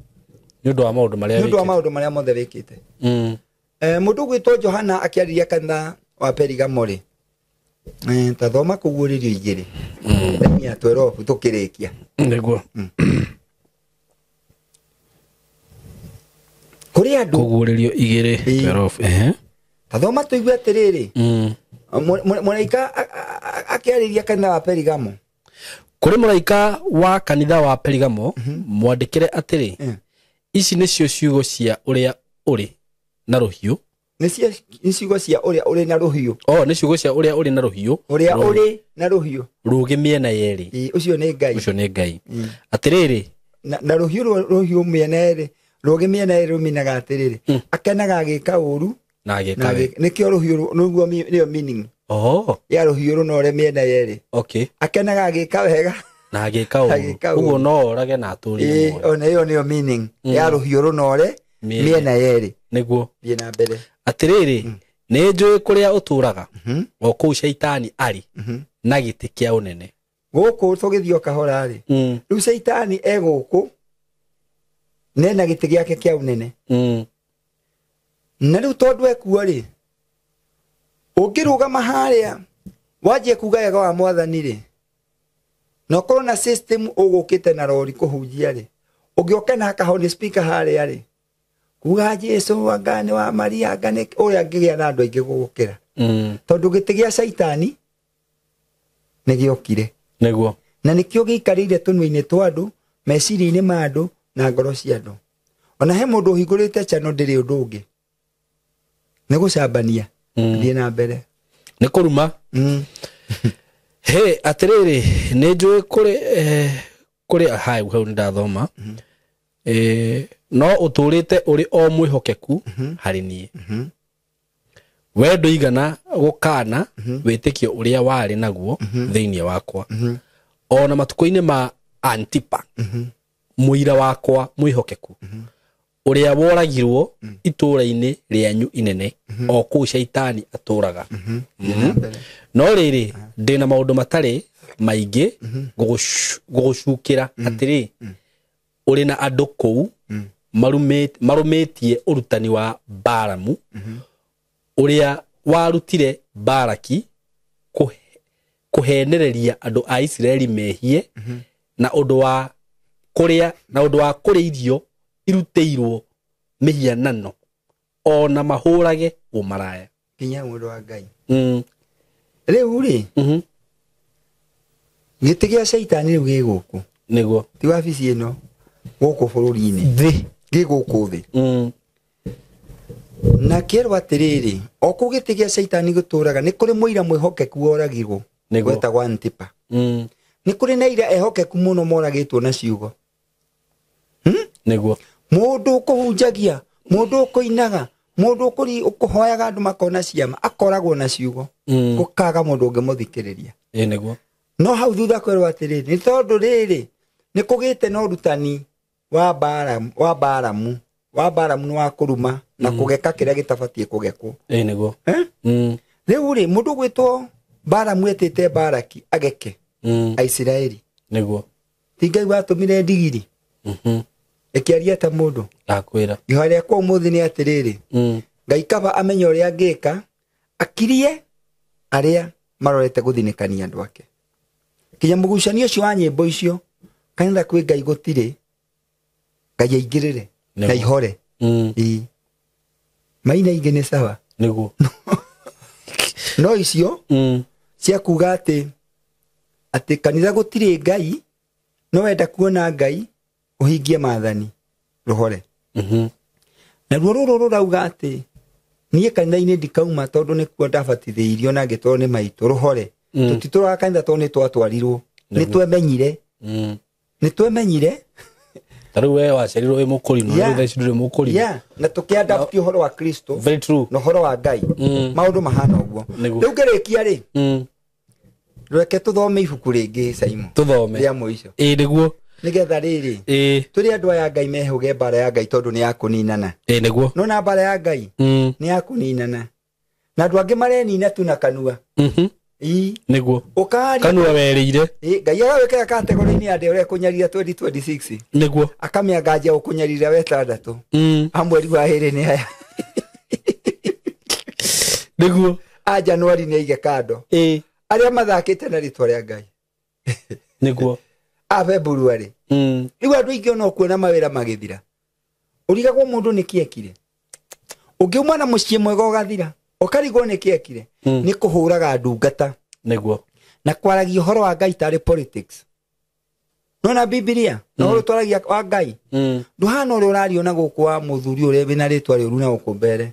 Speaker 2: Nĩ ũndũ wa maũndũ marĩa wĩkĩte.
Speaker 1: Nĩ ũndũ wa maũndũ marĩa mothe wĩkĩte. Mũndũ ũgwĩtwo Johana akĩarĩria kanitha wa Perigamo rĩ, ta thoma kũguũrĩrio 2. Themia 12 tũkĩrĩkia.
Speaker 2: Nĩguo.
Speaker 1: Kũrĩ andũ.
Speaker 2: Kũguũrĩrio 2 12.
Speaker 1: Ta thoma tũigue atĩrĩrĩ. Mũraika akĩarĩria kanitha wa Perigamo.
Speaker 2: Kũrĩ mũraika wa kanitha wa Perigamo, mwandĩkĩre atĩrĩ, ici nĩcio ciugo cia ũrĩa ũrĩ na rũhiũ.
Speaker 1: Nĩ ciugo cia ũrĩa ũrĩ na rũhiũ.
Speaker 2: Nĩ ciugo cia ũrĩa ũrĩ na rũhiũ.
Speaker 1: Ũrĩa ũrĩ na rũhiũ.
Speaker 2: Rũgĩ mĩena yerĩ.
Speaker 1: Ũcio nĩ Ngai.
Speaker 2: Ũcio nĩ Ngai. Atĩrĩrĩ.
Speaker 1: Na rũhiũ rũhiũ mĩena yerĩ. Rũgĩ mĩena yerĩ rũminaga atĩrĩrĩ. Akenaga agĩka ũru.
Speaker 2: Na agĩka wega.
Speaker 1: Nĩkĩo rũhiũ nĩguo nĩyo meaning. Ya rũhiũ rũnore mĩena yerĩ.
Speaker 2: Okay.
Speaker 1: Akenaga agĩka wega.
Speaker 2: Na agĩka ũru. Ũguo no orage na atũrie muoyo.
Speaker 1: Ona ĩyo nĩyo meaning ya rũhiũ rũnore mĩena yerĩ.
Speaker 2: Nĩguo.
Speaker 1: Thiĩ na mbere.
Speaker 2: Atĩrĩrĩ, nĩ njũĩ kũrĩa ũtũũraga, o kũu Shaitani arĩ, na gĩtĩ kĩa ũnene.
Speaker 1: Gũkũ tũgĩthiĩ o kahora rĩ, rĩu Shaitani e gũkũ, nena gĩtĩ gĩake kĩa ũnene. Na rĩu tondũ ekuo rĩ, ũngĩrũgama harĩa wanjie kuga wega wa mwathani rĩ, Na ũkorwo na system ũgũkĩte na rori kũhunjia rĩ, ũngĩoka na kahoni speaker harĩa rĩ, kuga Jesu anga nĩ wa Maria anga nĩ ũrĩa angĩgĩa na andũ aingĩ gũgũkĩra. Tondũ gĩtĩ gĩa caitani nĩ gĩokire.
Speaker 2: Nĩguo.
Speaker 1: Na nĩkĩo gĩikarĩire tũnua-inĩ twa andũ, meciria-inĩ ma andũ na ngoro cia andũ. Ona he mũndũ ũhingũrĩte channel ndĩrĩ ũndũ ũngĩ. Nĩ gũcambania. Thiĩ na mbere.
Speaker 2: Nĩ kũruma. He atĩrĩrĩ nĩ njũĩ kũrĩ hau hau nĩndathoma. No ũtũrĩte ũrĩ o mwĩhokeku harĩ niĩ. We ndũigana gũkana wĩtĩkio ũrĩa warĩ naguo thĩinĩ wakwa. Ona matukũ-inĩ ma Antipa, mũira wakwa mwĩhokeku, ũrĩa woragirwo itũũra-inĩ rĩanyu inene, o kũu caitani atũũraga. No rĩrĩ ndĩna maũndũ matarĩ maingĩ gũgũcukĩra atĩrĩ, ũrĩ na andũ kũu marũmĩtie ũrutani wa Balamu, ũrĩa warutire Balaki kũhenereria andũ a Isiraeli mehie na ũndũ wa kũrĩa na ũndũ wa kũrĩa irio irutĩirwo mĩhianano ona mahũrage ũmaraya.
Speaker 1: Kinya mũndũ wa Ngai. Rĩu rĩ, gĩtĩ gĩa caitani rĩu gĩ gũkũ.
Speaker 2: Nĩguo.
Speaker 1: Ti wabici ĩno gũkũ bũrũri-inĩ.
Speaker 2: Thĩ.
Speaker 1: Gĩ gũkũ thĩ. Na kĩerwo atĩrĩrĩ, o kũu gĩtĩ gĩa caitani gĩtũraga nĩ kũrĩ mũira mwĩhokeku woragirwo.
Speaker 2: Nĩguo.
Speaker 1: Wetagwo Antipa. Nĩ kũrĩ na ira ehokeku mũno moragĩtwo na ciugo.
Speaker 2: Nĩguo.
Speaker 1: Mũndũ ũkũhunjagia, mũndũ ũkũinaga, mũndũ ũkũhoyaga andũ makona ciama, akoragwo na ciugo. Gũkaga mũndũ ũngĩmũthikĩrĩria.
Speaker 2: Ĩĩ nĩguo.
Speaker 1: No hau thutha kwĩrwo atĩrĩrĩ, nĩ tondũ rĩrĩ nĩ kũgĩte na ũrutani wa Balamu, wa Balamu, wa Balamu nĩ wa kũruma na kũgeka kĩrĩa gĩtabatiĩ kũgekwo.
Speaker 2: Ĩĩ nĩguo.
Speaker 1: Rĩu rĩ, mũndũ ũgwĩtwo Balamu etĩte Balaki ageke Aisiraeli.
Speaker 2: Nĩguo.
Speaker 1: Ti Ngai watũmire ndigiri. Ĩkĩaria ta mũndũ.
Speaker 2: Ndakwĩra.
Speaker 1: Ihoya rĩakwa ũmũthĩ nĩ atĩrĩrĩ, Ngai kaba amenye ũrĩa angĩka, akirie arĩa marorete gũthinĩkania andũ ake. Kinya mũgucanio ũcio wa nyĩmbo icio, kanitha kwĩ Ngai gũtirĩ, Ngai aingĩrĩre na ihore. Ĩĩ. Maina ingĩ nĩ sawa.
Speaker 2: Nĩguo.
Speaker 1: No icio cia kuga atĩ kanitha gũtirĩ Ngai, no wenda kuona Ngai ũhingie maathani rũhore. Naruo rũrũ rũrauga atĩ niĩ kanitha-inĩ ndikauma tondũ nĩkuo ndabatithĩirio na ngĩtwarwo nĩ maitũ rũhore. Tũtitũraga kanitha tondũ nĩ twatwarirwo. Nĩ twemenyire. Nĩ twemenyire.
Speaker 2: Ta rĩu we waciarirwo wĩ mũkũrinũ, rĩu thaa ici ndũrĩ mũkũrinũ.
Speaker 1: Na tũkĩadapt ũhoro wa Kristo.
Speaker 2: Very true.
Speaker 1: Na ũhoro wa Ngai. Maũndũ mahana ũguo. Rĩu ngĩrĩkia rĩ, reke tũthome ibuku rĩngĩ Simon.
Speaker 2: Tũthome.
Speaker 1: Rĩa mũico.
Speaker 2: Ĩĩ nĩguo.
Speaker 1: Nĩgetha rĩrĩ,
Speaker 2: Ĩĩ.
Speaker 1: tũrĩ andũ aya Ngai mehũge mbara ya Ngai tondũ nĩ ya kũninana.
Speaker 2: Ĩĩ nĩguo.
Speaker 1: No na mbara ya Ngai nĩ ya kũninana. Na andũ angĩ marenina tu na kanua. Ĩĩ.
Speaker 2: Nĩguo.
Speaker 1: Ũkaria.
Speaker 2: Kanua werĩire.
Speaker 1: Ĩĩ, Ngai agagwĩkĩra kategori-inĩ ya andũ arĩa kũnyarira 2026.
Speaker 2: Nĩguo.
Speaker 1: Akamĩanganja ũkũnyarira wetandatũ. A mweri wa ĩrĩ nĩ aya.
Speaker 2: Nĩguo.
Speaker 1: A Januari nĩ aige kando.
Speaker 2: Ĩĩ.
Speaker 1: Arĩa mathakĩte na rĩtwa rĩa Ngai.
Speaker 2: Nĩguo.
Speaker 1: A February. Rĩu andũ aingĩ ona ũkuona mawĩra magĩthira. Ũrigagwo mũndũ nĩkĩ ekire. Ũngiuma na mũciĩ mwega ũgathira. Ũkarigwo nĩkĩ ekire. Nĩ kũhũraga ndungata.
Speaker 2: Nĩguo.
Speaker 1: Na kwaragia ũhoro wa Ngai tarĩ politics. Nona Biblia, na ũhoro twaragia wa Ngai. Ndũhana ũrĩa ũrario na gũkũ wa mũthuri ũrĩa wĩna rĩtwa rĩũru na gũkũ mbere.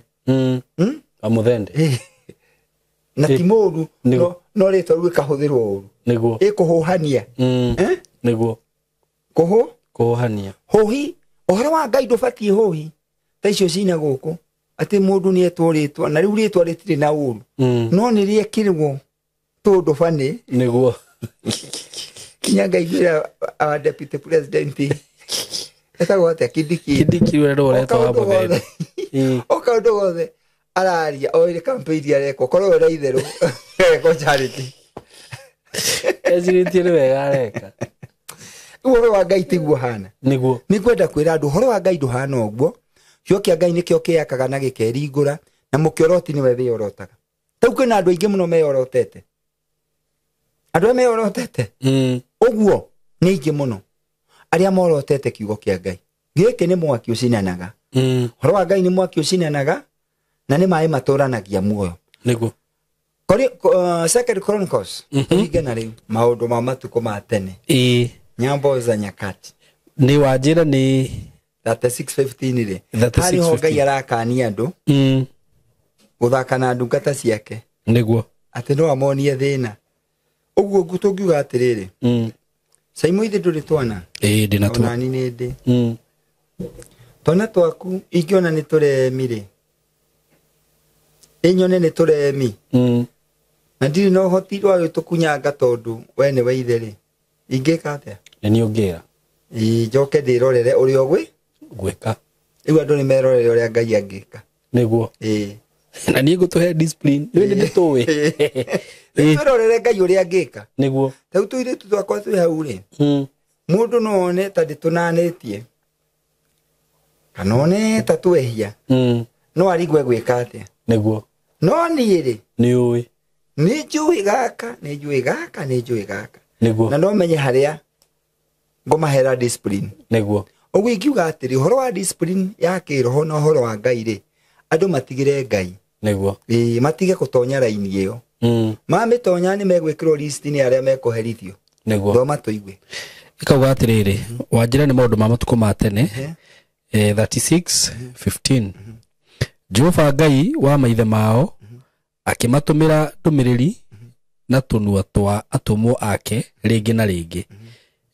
Speaker 2: Wa mũthende.
Speaker 1: Na ti mũũru, no rĩtwa rĩu rĩkahũthĩrwo ũru.
Speaker 2: Nĩguo.
Speaker 1: Ĩkũhũhania.
Speaker 2: Nĩguo.
Speaker 1: Kũhũ?
Speaker 2: Kũhũhania.
Speaker 1: Hũhi, ũhoro wa Ngai ndũbatiĩ hũhi. Ta icio cina gũkũ. Atĩ mũndũ nĩ etwo rĩtwa, na rĩu rĩtwa rĩtirĩ na ũru. No nĩ rĩekĩrwo tũndũ bani.
Speaker 2: Nĩguo.
Speaker 1: Kinya Ngai ngwĩra our deputy president etagwo atĩa? Kindiki.
Speaker 2: Kindiki ũrĩa nĩwe ũretwo wa mũthemba.
Speaker 1: O kaũndũ gothe araria, o ĩrĩ campaign arekwo, korwo we na itherũ, arekwo charity.
Speaker 2: Ecirĩtie nĩ wega areka.
Speaker 1: Rĩu ũhoro wa Ngai tiguo hana.
Speaker 2: Nĩguo.
Speaker 1: Nĩ ngwenda kwĩra andũ ũhoro wa Ngai ndũhana ũguo. Kiugo kĩa Ngai nĩkĩo kĩakaga na gĩkeringũra, na mũkĩoroti nĩwe wĩorotaga. Rĩu kwĩna andũ aingĩ mũno meorotete. Andũ arĩa meorotete. Ũguo nĩ aingĩ mũno arĩa morotete kiugo kĩa Ngai. Gĩkĩ nĩ mwaki ũcinanaga. Ũhoro wa Ngai nĩ mwaki ũcinanaga na nĩ maĩ matũranagia muoyo.
Speaker 2: Nĩguo.
Speaker 1: Second Chronicles. Tũhinge na rĩu maũndũ ma matukũ ma tene.
Speaker 2: Ĩĩ.
Speaker 1: Nyambo za nyakati.
Speaker 2: Nĩ wanjĩra nĩ
Speaker 1: 36:15 rĩ. Harĩ ho Ngai arakania andũ. Gũthaka na ndungata ciake.
Speaker 2: Nĩguo.
Speaker 1: Atĩ no amonie thĩna. Ũguo tũngiuga atĩrĩrĩ. Saimo ithe ndũrĩ twana.
Speaker 2: Ĩĩ ndĩ na twana.
Speaker 1: Onani nĩ ndĩ. Twana twaku ingĩona nĩ tũremi rĩ. Ĩnyone nĩ tũremi. Na ndirĩ na ũhoti wa gũtũkunyanga tondũ we nĩwe ithe rĩ. Ingĩka atĩa?
Speaker 2: Nĩ niĩ ũngĩra.
Speaker 1: Ĩĩ njoke ndĩrorere ũrĩa ũgwĩ
Speaker 2: gwĩka.
Speaker 1: Rĩu andũ nĩ merorere ũrĩa Ngai angĩka.
Speaker 2: Nĩguo.
Speaker 1: Ĩĩ.
Speaker 2: Na niĩ ngũtũhe discipline. Rĩu nĩ ndĩtũĩ.
Speaker 1: Rĩu twĩrorere Ngai ũrĩa angĩka.
Speaker 2: Nĩguo.
Speaker 1: Rĩu tũirĩtu twakwa twĩ hau rĩ. Mũndũ no one ta ndĩtũnanĩtie. Kana one ta twehia. No arigwe gwĩka atĩa.
Speaker 2: Nĩguo.
Speaker 1: No niĩ rĩ.
Speaker 2: Nĩ ũĩ.
Speaker 1: Nĩ njũĩ gaka, nĩ njũĩ gaka, nĩ njũĩ gaka.
Speaker 2: Nĩguo.
Speaker 1: Na no menye harĩa ngũmahera discipline.
Speaker 2: Nĩguo.
Speaker 1: Ũguo ingiuga atĩrĩ, ũhoro wa discipline ya kĩroho na ũhoro wa Ngai rĩ, andũ matigĩre Ngai.
Speaker 2: Nĩguo.
Speaker 1: Ĩĩ, matige gũtonya raini ĩyo. Mamĩtonya nĩ megwĩkĩrwo list nĩ arĩa mekũherithio.
Speaker 2: Nĩguo.
Speaker 1: Thoma tũigue.
Speaker 2: Ĩkauga atĩrĩrĩ, wanjĩra nĩ maũndũ ma matukũ ma tene. 36:15. Jehova Ngai wa maithe mao akĩmatũmĩra ndũmĩrĩri na tũnua twa atũmwo ake rĩngĩ na rĩngĩ.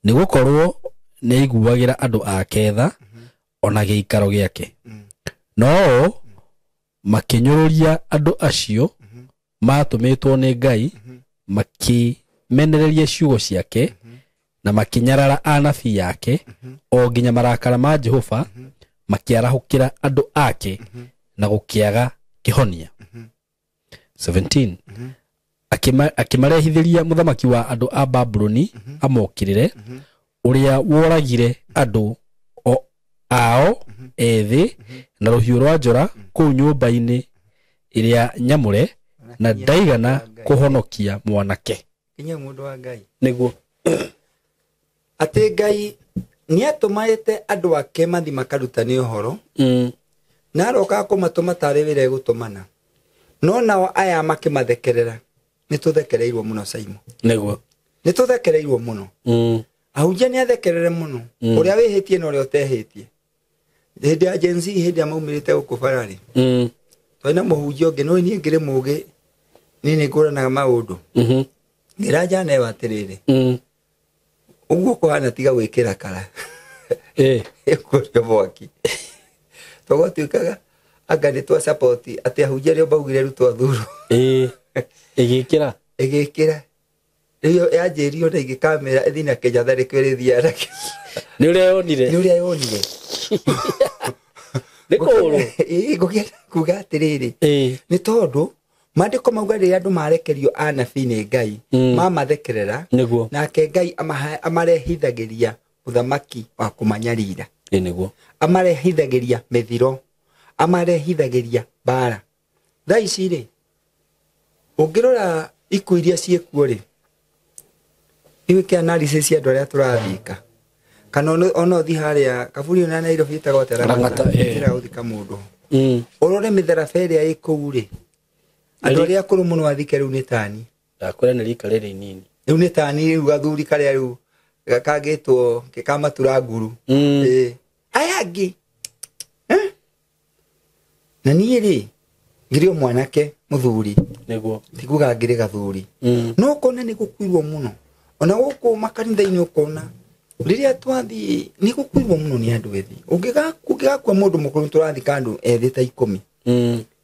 Speaker 2: Nĩgũkorwo nĩaiguagĩra andũ ake tha ona gĩikaro gĩake. No o makĩnyũrũria andũ acio matũmĩtwo nĩ Ngai, makĩmenereria ciugo ciake na makĩnyarara anabii ake o nginya marakara ma Jehova makĩarahũkĩra andũ ake na gũkĩaga kĩhonia. 17. Akĩmarehithĩria mũthamaki wa andũ a Babuloni amokĩrĩre, ũrĩa woragire andũ ao ethĩ na rũhiũ rwa njora kũu nyũmba-inĩ ĩrĩa nyamũre, na ndaigana kũhonokia mwanake.
Speaker 1: Kinya mũndũ wa Ngai.
Speaker 2: Nĩguo.
Speaker 1: Atĩ Ngai nĩatũmaĩte andũ ake mathi makarutane ũhoro. Na aroka kũmatũma tarĩ wĩra egũtũmana. No nao aya makĩmathekerera. Nĩ tũthekereirwo mũno Saimo.
Speaker 2: Nĩguo.
Speaker 1: Nĩ tũthekereirwo mũno. Ahunjia nĩ athekerere mũno. Ũrĩa wĩhĩtie na ũrĩa ũtehĩtie. Hĩndĩ ya Gen Z, hĩndĩ ya maumĩrĩte gũkũ bara-rĩ. Twarĩ na mũhunjia ũngĩ, no niĩ ngĩrĩ mũũgĩ, niĩ nĩ ngũranaga maũndũ. Ngĩra Jane ĩyo atĩrĩrĩ. Ũguo kũhana tiga gwĩkĩra kara. Ĩkũrio mwaki. Tũgwatuĩkaga anga nĩ twa support atĩ ahunjia arĩa maugire rĩu twathurwo.
Speaker 2: Ĩgĩkĩra.
Speaker 1: Ĩgĩkĩra. Rĩu yanjĩrio na ingĩkamĩra ĩthiĩ na Kenyatta nĩkĩo ĩrĩthiaga nakĩo.
Speaker 2: Nĩ ũrĩa yonire.
Speaker 1: Nĩ ũrĩa yonire.
Speaker 2: Nĩ kũũrũ.
Speaker 1: Ĩĩ, ngũkĩenda kuga atĩrĩrĩ. Nĩ tondũ maandĩko mauga rĩrĩa andũ marekerio anabii nĩ Ngai, mamathekerera,
Speaker 2: Nĩguo.
Speaker 1: nake Ngai amarehithagĩria mũthamaki wa kũmanyarira.
Speaker 2: Nĩguo.
Speaker 1: Amarehithagĩria mĩthiro, amarehithagĩria mbara. Thaa ici rĩ, ũngĩrora ikuũ iria ciĩkuo rĩ, iwĩke analysis cia andũ arĩa tũrathika. Kana ona ũthiĩ harĩa kaburi na Nairobi ĩtagwo atĩa?
Speaker 2: Lang'ata,
Speaker 1: Njĩra ya gũthika mũndũ. Ũrore mĩtharaba ĩrĩa ĩ kũu rĩ, andũ arĩa akũrũ mũno athike rĩu nĩ tani.
Speaker 2: Ndakwĩra nĩ rika rĩrĩ inini.
Speaker 1: Rĩu nĩ tani rĩu gathuri karĩa rĩu kangĩtwo kamatura nguru. Aya angĩ. Na niĩ rĩ, ngĩrĩ o mwanake mũthuri.
Speaker 2: Nĩguo.
Speaker 1: Tikuga ngĩrĩ gathuri. No ũkona nĩ gũkuirwo mũno. Ona gũkũ makanitha-inĩ ũkona rĩrĩa twathiĩ nĩ gũkuirwo mũno nĩ andũ ethĩ. Ũngĩgakua mũndũ mũkũrũ tũrathika andũ ethĩ ta 10.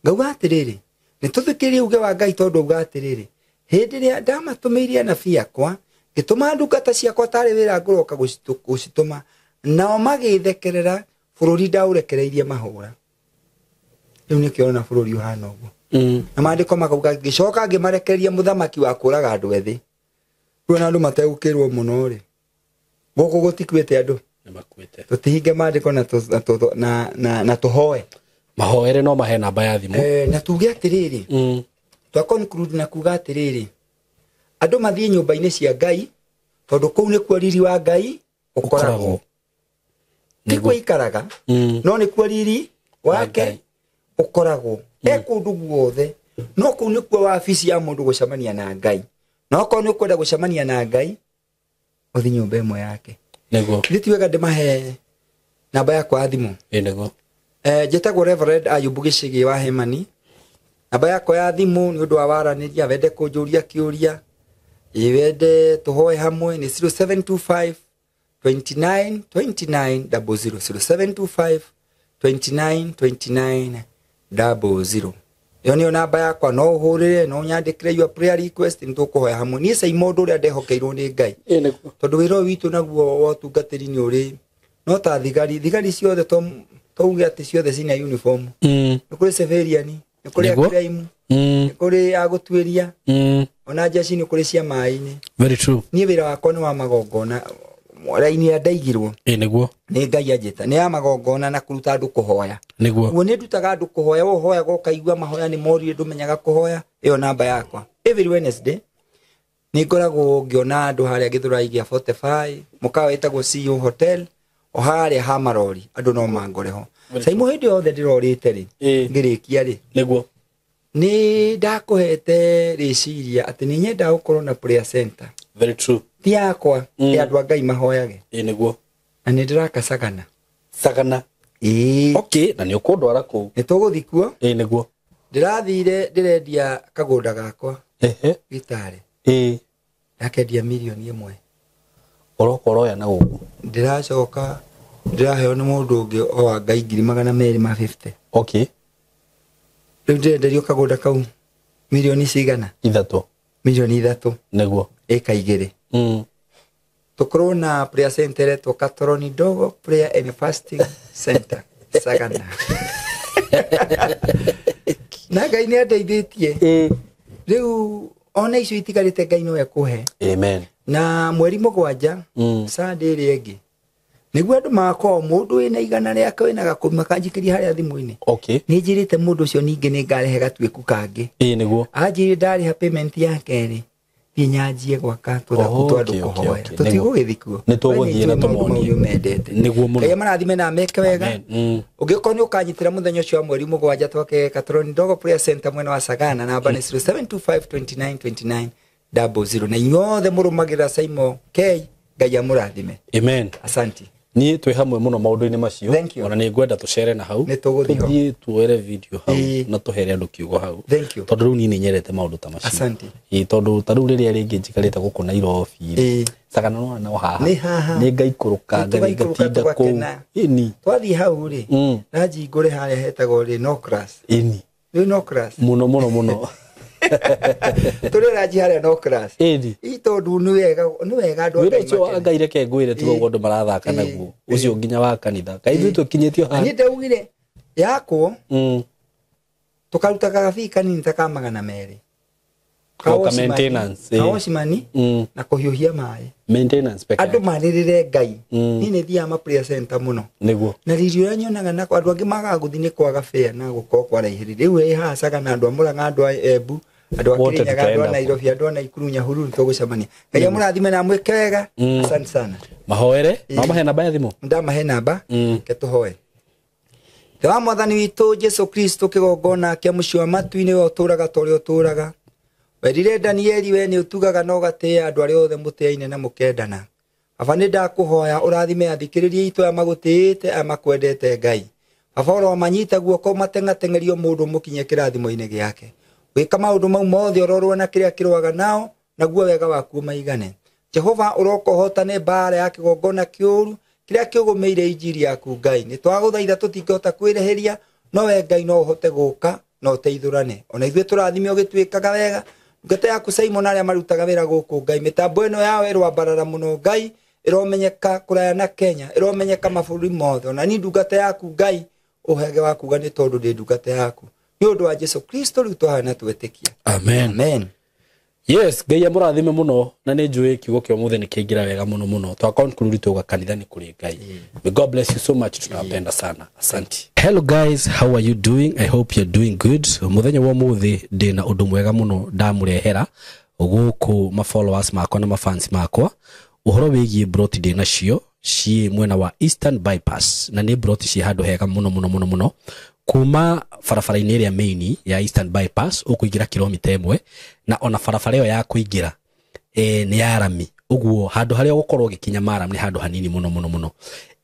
Speaker 1: Ngauga atĩrĩrĩ, nĩ tũthikĩrĩrie uge wa Ngai tondũ auga atĩrĩrĩ, hĩndĩ ĩrĩa ndamatũmĩire anabii akwa, ngĩtũma ndungata ciakwa tarĩ wĩra ngũroka gũcitũma, nao magĩthekerera bũrũri ndaũrekereirie mahũra. Rĩu nĩkĩo ũrona bũrũri ũhana ũguo. Na maandĩko makauga ngĩcoka ngĩmarekereria mũthamaki wa kũraga andũ ethĩ. Rĩu ona andũ mategũkĩrwo mũno rĩ, gũkũ gũtikuĩte andũ.
Speaker 2: Nĩmakuĩte.
Speaker 1: Tũtihinge maandĩko na tũhoe.
Speaker 2: Mahoere no mahe namba ya thimũ.
Speaker 1: Na tuge atĩrĩrĩ, twa conclude na kuga atĩrĩrĩ, andũ mathiĩ nyũmba-inĩ cia Ngai, Tondũ kũu nĩkuo riri wa Ngai ũkoragwo. Tikuo ikaraga, no nĩkuo riri wake ũkoragwo. E kũndũ guothe, no kũu nĩkuo wabici ya mũndũ gũcemania na Ngai. Na okorwo nĩ ũkwenda gũcemania na Ngai, ũthiĩ nyũmba ĩmwe yake.
Speaker 2: Nĩguo.
Speaker 1: Githĩ ti wega ndĩmahe namba yakwa ya thimũ?
Speaker 2: Ĩ nĩguo.
Speaker 1: Njĩtagwo Reverend Ayubu Gĩchĩgĩ wa Hemani. Namba yakwa ya thimũ nĩ ũndũ wa waranĩria, wende kũnjũria kĩũria, wende tũhoe hamwe, nĩ 0725 29 29 00. 0725 29 29 00. Ĩyo nĩyo namba yakwa, no ũhũrĩre, no ũnyandĩkĩre your prayer request, nĩ tũkũhoya hamwe. Niĩ cai mũndũ ũrĩa ndehokeirwo nĩ Ngai. Tondũ wĩra ũyũ witũ naguo wa ũtungatĩri nĩ ũrĩ no ta thigari, thigari ciothe to uge atĩ ciothe cina uniform. Nĩ kũrĩ civilian, nĩ kũrĩ a crime, nĩ kũrĩ a gũtuĩria, ona jeshi nĩ kũrĩ cia maĩ-inĩ.
Speaker 2: Very true.
Speaker 1: Niĩ wĩra wakwa nĩ wa magongona, raini ĩrĩa ndaigirwo
Speaker 2: Ĩ nĩguo.
Speaker 1: nĩ Ngai anjĩta, nĩ ya magongona na kũruta andũ kũhoya.
Speaker 2: Nĩguo.
Speaker 1: Guo nĩ ndutaga andũ kũhoya, we ũhoyaga ũkaigua mahoya nĩ morire ndũmenyaga kũhoya, ĩyo namba yakwa. Every Wednesday nĩ ngoragwo ngĩona andũ harĩa Gĩthũrai gĩa 45, mũkawa wĩtagwo CEO Hotel, o harĩa ha marori, andũ no mangore ho. Caimo hĩndĩ yothe ndĩrorĩte rĩ, ngĩrĩkia rĩ,
Speaker 2: Nĩguo.
Speaker 1: nĩ ndakũhete rĩciria atĩ nĩ nyendaga gũkorwo na prayer center.
Speaker 2: Very true.
Speaker 1: Ti yakwa, ya andũ a Ngai mahoyage.
Speaker 2: Ĩ nĩguo.
Speaker 1: Na nĩ ndĩraka Sagana.
Speaker 2: Sagana.
Speaker 1: Ĩĩ.
Speaker 2: Okay, na nĩ ũkũndwara kũu.
Speaker 1: Nĩ tũgũthiĩ kuo.
Speaker 2: Ĩ nĩguo.
Speaker 1: Ndĩrathire ndĩrendia kagũnda gakwa.
Speaker 2: Ehe.
Speaker 1: Gĩtarĩ.
Speaker 2: Ĩ.
Speaker 1: Ndakendia mirioni 1.
Speaker 2: Ũroka ũroya na gũkũ.
Speaker 1: Ndĩracoka ndĩraheo nĩ mũndũ ũngĩ o wa Ngai 250,000.
Speaker 2: Okay.
Speaker 1: Rĩu ndĩrenderio kagũnda kau mirioni cigana?
Speaker 2: 3.
Speaker 1: Mirioni 3.
Speaker 2: Nĩguo.
Speaker 1: Ĩka 2. Tũkorwo na prayer center ĩretwo Katoroni Ndogo Prayer and Fasting Center Sagana. Na Ngai nĩ andeithĩtie. Rĩu ona icio itigarĩte Ngai no ekũhe.
Speaker 2: Amen.
Speaker 1: Na mweri 7 Sunday ĩrĩa ĩngĩ nĩguo andũ magakorwo mũndũ wĩna 100 rĩake wĩna gakũmi makanjikĩria harĩa thimũ-inĩ.
Speaker 2: Okay.
Speaker 1: Nĩ njĩrĩte mũndũ ũcio ningĩ nĩ ngarehe gatuĩku kangĩ.
Speaker 2: Ĩ nĩguo.
Speaker 1: Anjĩrire ndarĩha payment ya kerĩ thiĩ nyanjie gwaka tũthaku twa andũ kũhoya. Tũtigũgĩthiĩ kuo.
Speaker 2: Nĩ tũgũthiĩ na tũmonie.
Speaker 1: Mendete.
Speaker 2: Nĩguo mũno.
Speaker 1: Ngai amarathime na ameke wega. Ũngĩkorwo nĩ ũkanyitĩra mũthenya ũcio wa mweri 7 twake Katoroni Ndogo Prayer Center mwena wa Sagana, namba nĩ 0725 29 29 00. Na inyuothe mũrũmagĩrĩra Saimo K, Ngai amũrathime.
Speaker 2: Amen.
Speaker 1: Asante.
Speaker 2: Niĩ twĩ hamwe mũno maũndũ-inĩ macio. Ona nĩ ngwenda tũcere na hau. Tũthiĩ tuoere video hau na tũhere andũ kiugo hau.
Speaker 1: Thank you.
Speaker 2: Tondũ rĩu niĩ nĩ nyendete maũndũ ta macio.
Speaker 1: Asante.
Speaker 2: Ĩ tondũ ta rĩu rĩrĩa rĩngĩ njikarĩte gũkũ Nairobi. Sagana no no haha.
Speaker 1: Nĩ haha.
Speaker 2: Nĩ ngaikũrũka ngathiĩ ngatinda kũu. Ĩni.
Speaker 1: Twathiĩ hau rĩ, nanjingũre harĩa hetagwo rĩ Nocras.
Speaker 2: Ĩni.
Speaker 1: Rĩu Nocras.
Speaker 2: Mũno mũno mũno.
Speaker 1: Tũrĩ ranji harĩa Nocras.
Speaker 2: Ĩni.
Speaker 1: Ĩ tondũ nĩ wega, nĩ wega andũ a
Speaker 2: Wĩra
Speaker 1: Ngai
Speaker 2: ũcio wa
Speaker 1: makene.
Speaker 2: Ngai reke ngwĩre tiga ũguo andũ marathaka naguo. Ũcio nginya wa kanitha. Kaĩ ithuĩ tũkinyĩtio haha.
Speaker 1: Niĩ ndaugire yakwo tũkarutaga gabii kanini ta ka 200.
Speaker 2: Ka maintenance.
Speaker 1: Ka washimani na kũhiũhia maĩ.
Speaker 2: Maintenance peke.
Speaker 1: Andũ marĩrĩre Ngai. Niĩ nĩ thiaga ma prayer center mũno.
Speaker 2: Nĩguo.
Speaker 1: Na riri ũrĩa nyonaga na andũ angĩ magaga gũthiĩ nĩ kwaga fare na gũkorwo kwaraihĩrĩria. Rĩu ĩ haha Sagana andũ a Mũrang'a, andũ a Embu, andũ a Kĩrĩnyaga, andũ a Nairobi, andũ a Naikuru, Nyahururu tũgũcemania. Ngai amũrathime na amwĩke wega. Asante sana.
Speaker 2: Mahoere, no mahe namba ya thimũ.
Speaker 1: Ndamahe namba, ke tũhoe. Thĩ wa Mwathani witũ Jesu Kristo kĩgongona kĩa mũciĩ wa matu-inĩ we ũtũũraga ta ũrĩa ũtũũraga. Werire Danieli we nĩ ũtugaga na ũgatĩĩa andũ arĩa othe mũtĩaine na mũkendana. Baba nĩ ndakũhoya ũrathime athikĩrĩria itũ aya magũtĩĩte aya makwendete Ngai. Baba ũromanyita guoko mateng'ateng'erio mũndũ mũkinye kĩrathimo-inĩ gĩake. Wĩka maũndũ mau mothe ũrorwo na kĩrĩa kĩrũaga nao naguo wega waku maigane. Jehova ũroka ũhotane mbara ya kĩgongona kĩũru kĩrĩa kĩũgũmĩire injiri yaku Ngai. Nĩ twagũthaitha tũtingĩhota kwĩrĩhĩria, no we Ngai no ũhote gũka na ũteithũrane. Ona ithuĩ tũrathime ũgĩtuĩkaga wega. Ndungata yaku Simon arĩa marutaga wĩra gũkũ Ngai, mĩtambo ĩno yao ĩrwambarara mũno Ngai, ĩromenyeka kũraya na Kenya, ĩromenyeka mabũrũri mothe. Ona niĩ ndungata yaku Ngai, ũhege wa kuga nĩ tondũ ndĩ ndungata yaku. Nĩ ũndũ wa Jesu Kristo rĩu twahana twetĩkia.
Speaker 2: Amen.
Speaker 1: Amen.
Speaker 2: Yes, Ngai amũrathime mũno na nĩ njũĩ kiugo kĩa ũmũthĩ nĩ kĩingĩra wega mũno mũno. Twa conclude tuga kanitha nĩ kũrĩ Ngai. May God bless you so much, tunawapenda sana. Asante. Hello guys, how are you doing? I hope you're doing good. Mũthenya wa ũmũthĩ ndĩna ũndũ mwega mũno ndamũrehera gũkũ ma followers makwa na ma fans makwa. Ũhoro wĩgiĩ broti ndĩ nacio ciĩ mwena wa Eastern Bypass, na nĩ broti ciĩ handũ hega mũno mũno mũno mũno. Kuma barabara-inĩ ĩrĩa main ya Eastern Bypass ũkũingĩra kilomita 1, na ona barabara ĩyo ya kũingĩra nĩ ya rami. Ũguo handũ harĩa ũgũkorwo ũgĩkinya maram nĩ handũ hanini mũno mũno mũno.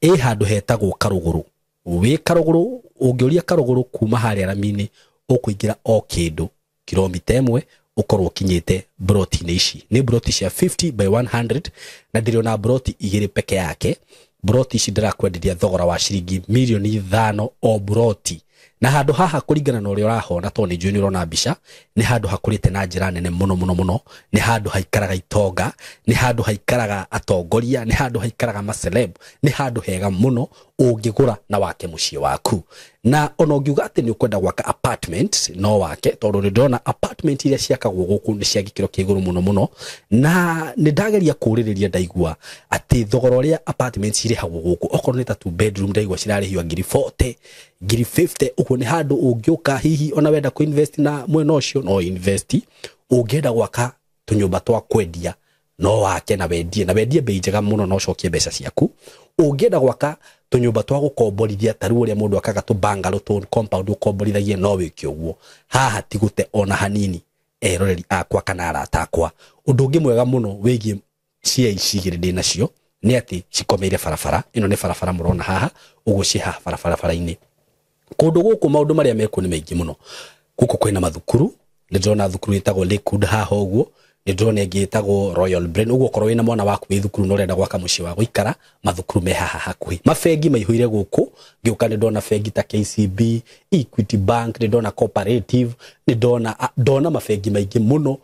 Speaker 2: Ĩ handũ hetagwo Karũgũrũ. Wĩ Karũgũrũ, ũngĩũria Karũgũrũ kuma harĩa rami-inĩ, ũkũingĩra o kĩndũ kilomita 1 ũkorwo ũkinyĩte broti-inĩ ici. Nĩ broti cia 50 by 100, na ndĩrĩ broti 2 peke yake. Broti ici ndĩrakwenderia thogora wa ciringi mirioni 5 o broti. Na handũ haha kũringana na ũrĩa ũrahona, tondũ nĩ njũĩ nĩ ũrona mbica, nĩ handũ hakũrĩte na njĩra nene mũno mũno mũno. Nĩ handũ haikaraga itonga, nĩ handũ haikaraga atongoria, nĩ handũ haikaraga maceleb, nĩ handũ hega mũno ũngĩgũra na wake mũciĩ waku. Na ona ũngiuga atĩ nĩ ũkwenda gwaka apartment, no wake, tondũ nĩ ndĩrona apartment iria ciakagwo gũkũ nĩ cia gĩkĩro kĩa igũrũ mũno mũno. Na nĩ ndageria kũũrĩrĩria, ndaigua atĩ thogora ũrĩa apartment cirĩhagwo gũkũ, okorwo nĩ ta 2 bedroom, ndaigua cirarĩhio ngiri 40, ngiri 50. Ũguo nĩ handũ ũngĩũka hihi ona wenda kũ invest na mwena ũcio no invest. Ũngĩenda gwaka tũnyũmba twa kwendia no wake na wendie, na wendie bei njega mũno na ũcokie mbeca ciaku. Ũngĩenda gwaka tũnyũmba twa gũkomborithia, ta rĩu ũrĩa mũndũ akaga tũ bungalow, tũ compound ũkomborithagie, no wĩke ũguo. Haha ti gũte ona hanini, eroreri akwa kana arata akwa. Ũndũ ũngĩ mwega mũno wĩgiĩ cia ici igĩrĩ ndĩ nacio nĩ atĩ cikomeire barabara. Ĩno nĩ barabara mũrona haha ũguo, ciĩ haha barabara-inĩ. Kũndũ gũkũ maũndũ marĩa mekuo nĩ maingĩ mũno. Gũkũ kwĩna mathukuru, nĩ ndĩrona thukuru ĩtagwo Lakewood haha ũguo, nĩ ndĩrona ĩngĩ ĩtagwo Royal Brain. Ũguo okorwo wĩna mwana waku wĩ thukuru na ũrenda gwaka mũciĩ wa gũikara, mathukuru me haha hakuhĩ. Mabengi maihũire gũkũ, ngĩũka nĩ ndona bengi ta KCB, Equity Bank, nĩ ndona Cooperative, nĩ ndona mabengi maingĩ mũno.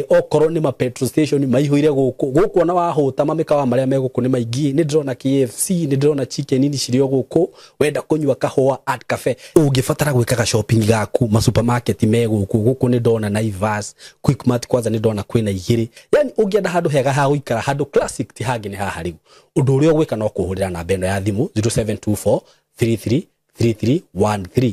Speaker 2: Okorwo nĩ ma petrol station maihũire gũkũ. Gũkũ ona wahũta, mamĩkawa marĩa me gũkũ nĩ maingĩ. Nĩ ndĩrona KFC, nĩ ndĩrona Chicken Inn cirĩ o gũkũ. Wenda kũnyua kahũa, Art Cafe. Ũngĩbatara gwĩkaga shopping gaku, ma supermarket me gũkũ. Gũkũ nĩ ndona Naivas, Quickmart, kwanza nĩ ndona kwĩna 2. Yani ũngĩenda handũ hega ha gũikara, handũ classic, ti hangĩ nĩ haha. Rĩu ũndũ ũrĩa ũgwĩka no kũhũrĩra namba ĩno ya thimũ 0724 33 3313,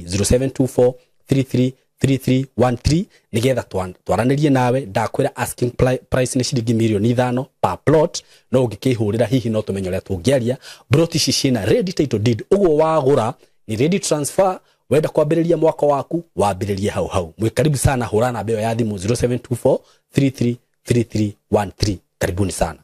Speaker 2: 0724 33 3313, nigetha twaranĩrie nawe. Ndakwĩra asking price nĩ ciringi mirioni 5 per plot, no ũngĩkĩhũrĩra hihi no tũmenye ũrĩa tũngĩaria. Plot ici ciĩna ready title deed, ũguo wagũra ni ready transfer. Wenda kwambĩrĩria mwaka waku, wambĩrĩrie hau hau. Mwĩ karibu sana, hũra namba ĩyo ya thimũ 0724 33 3313. Karibuni sana.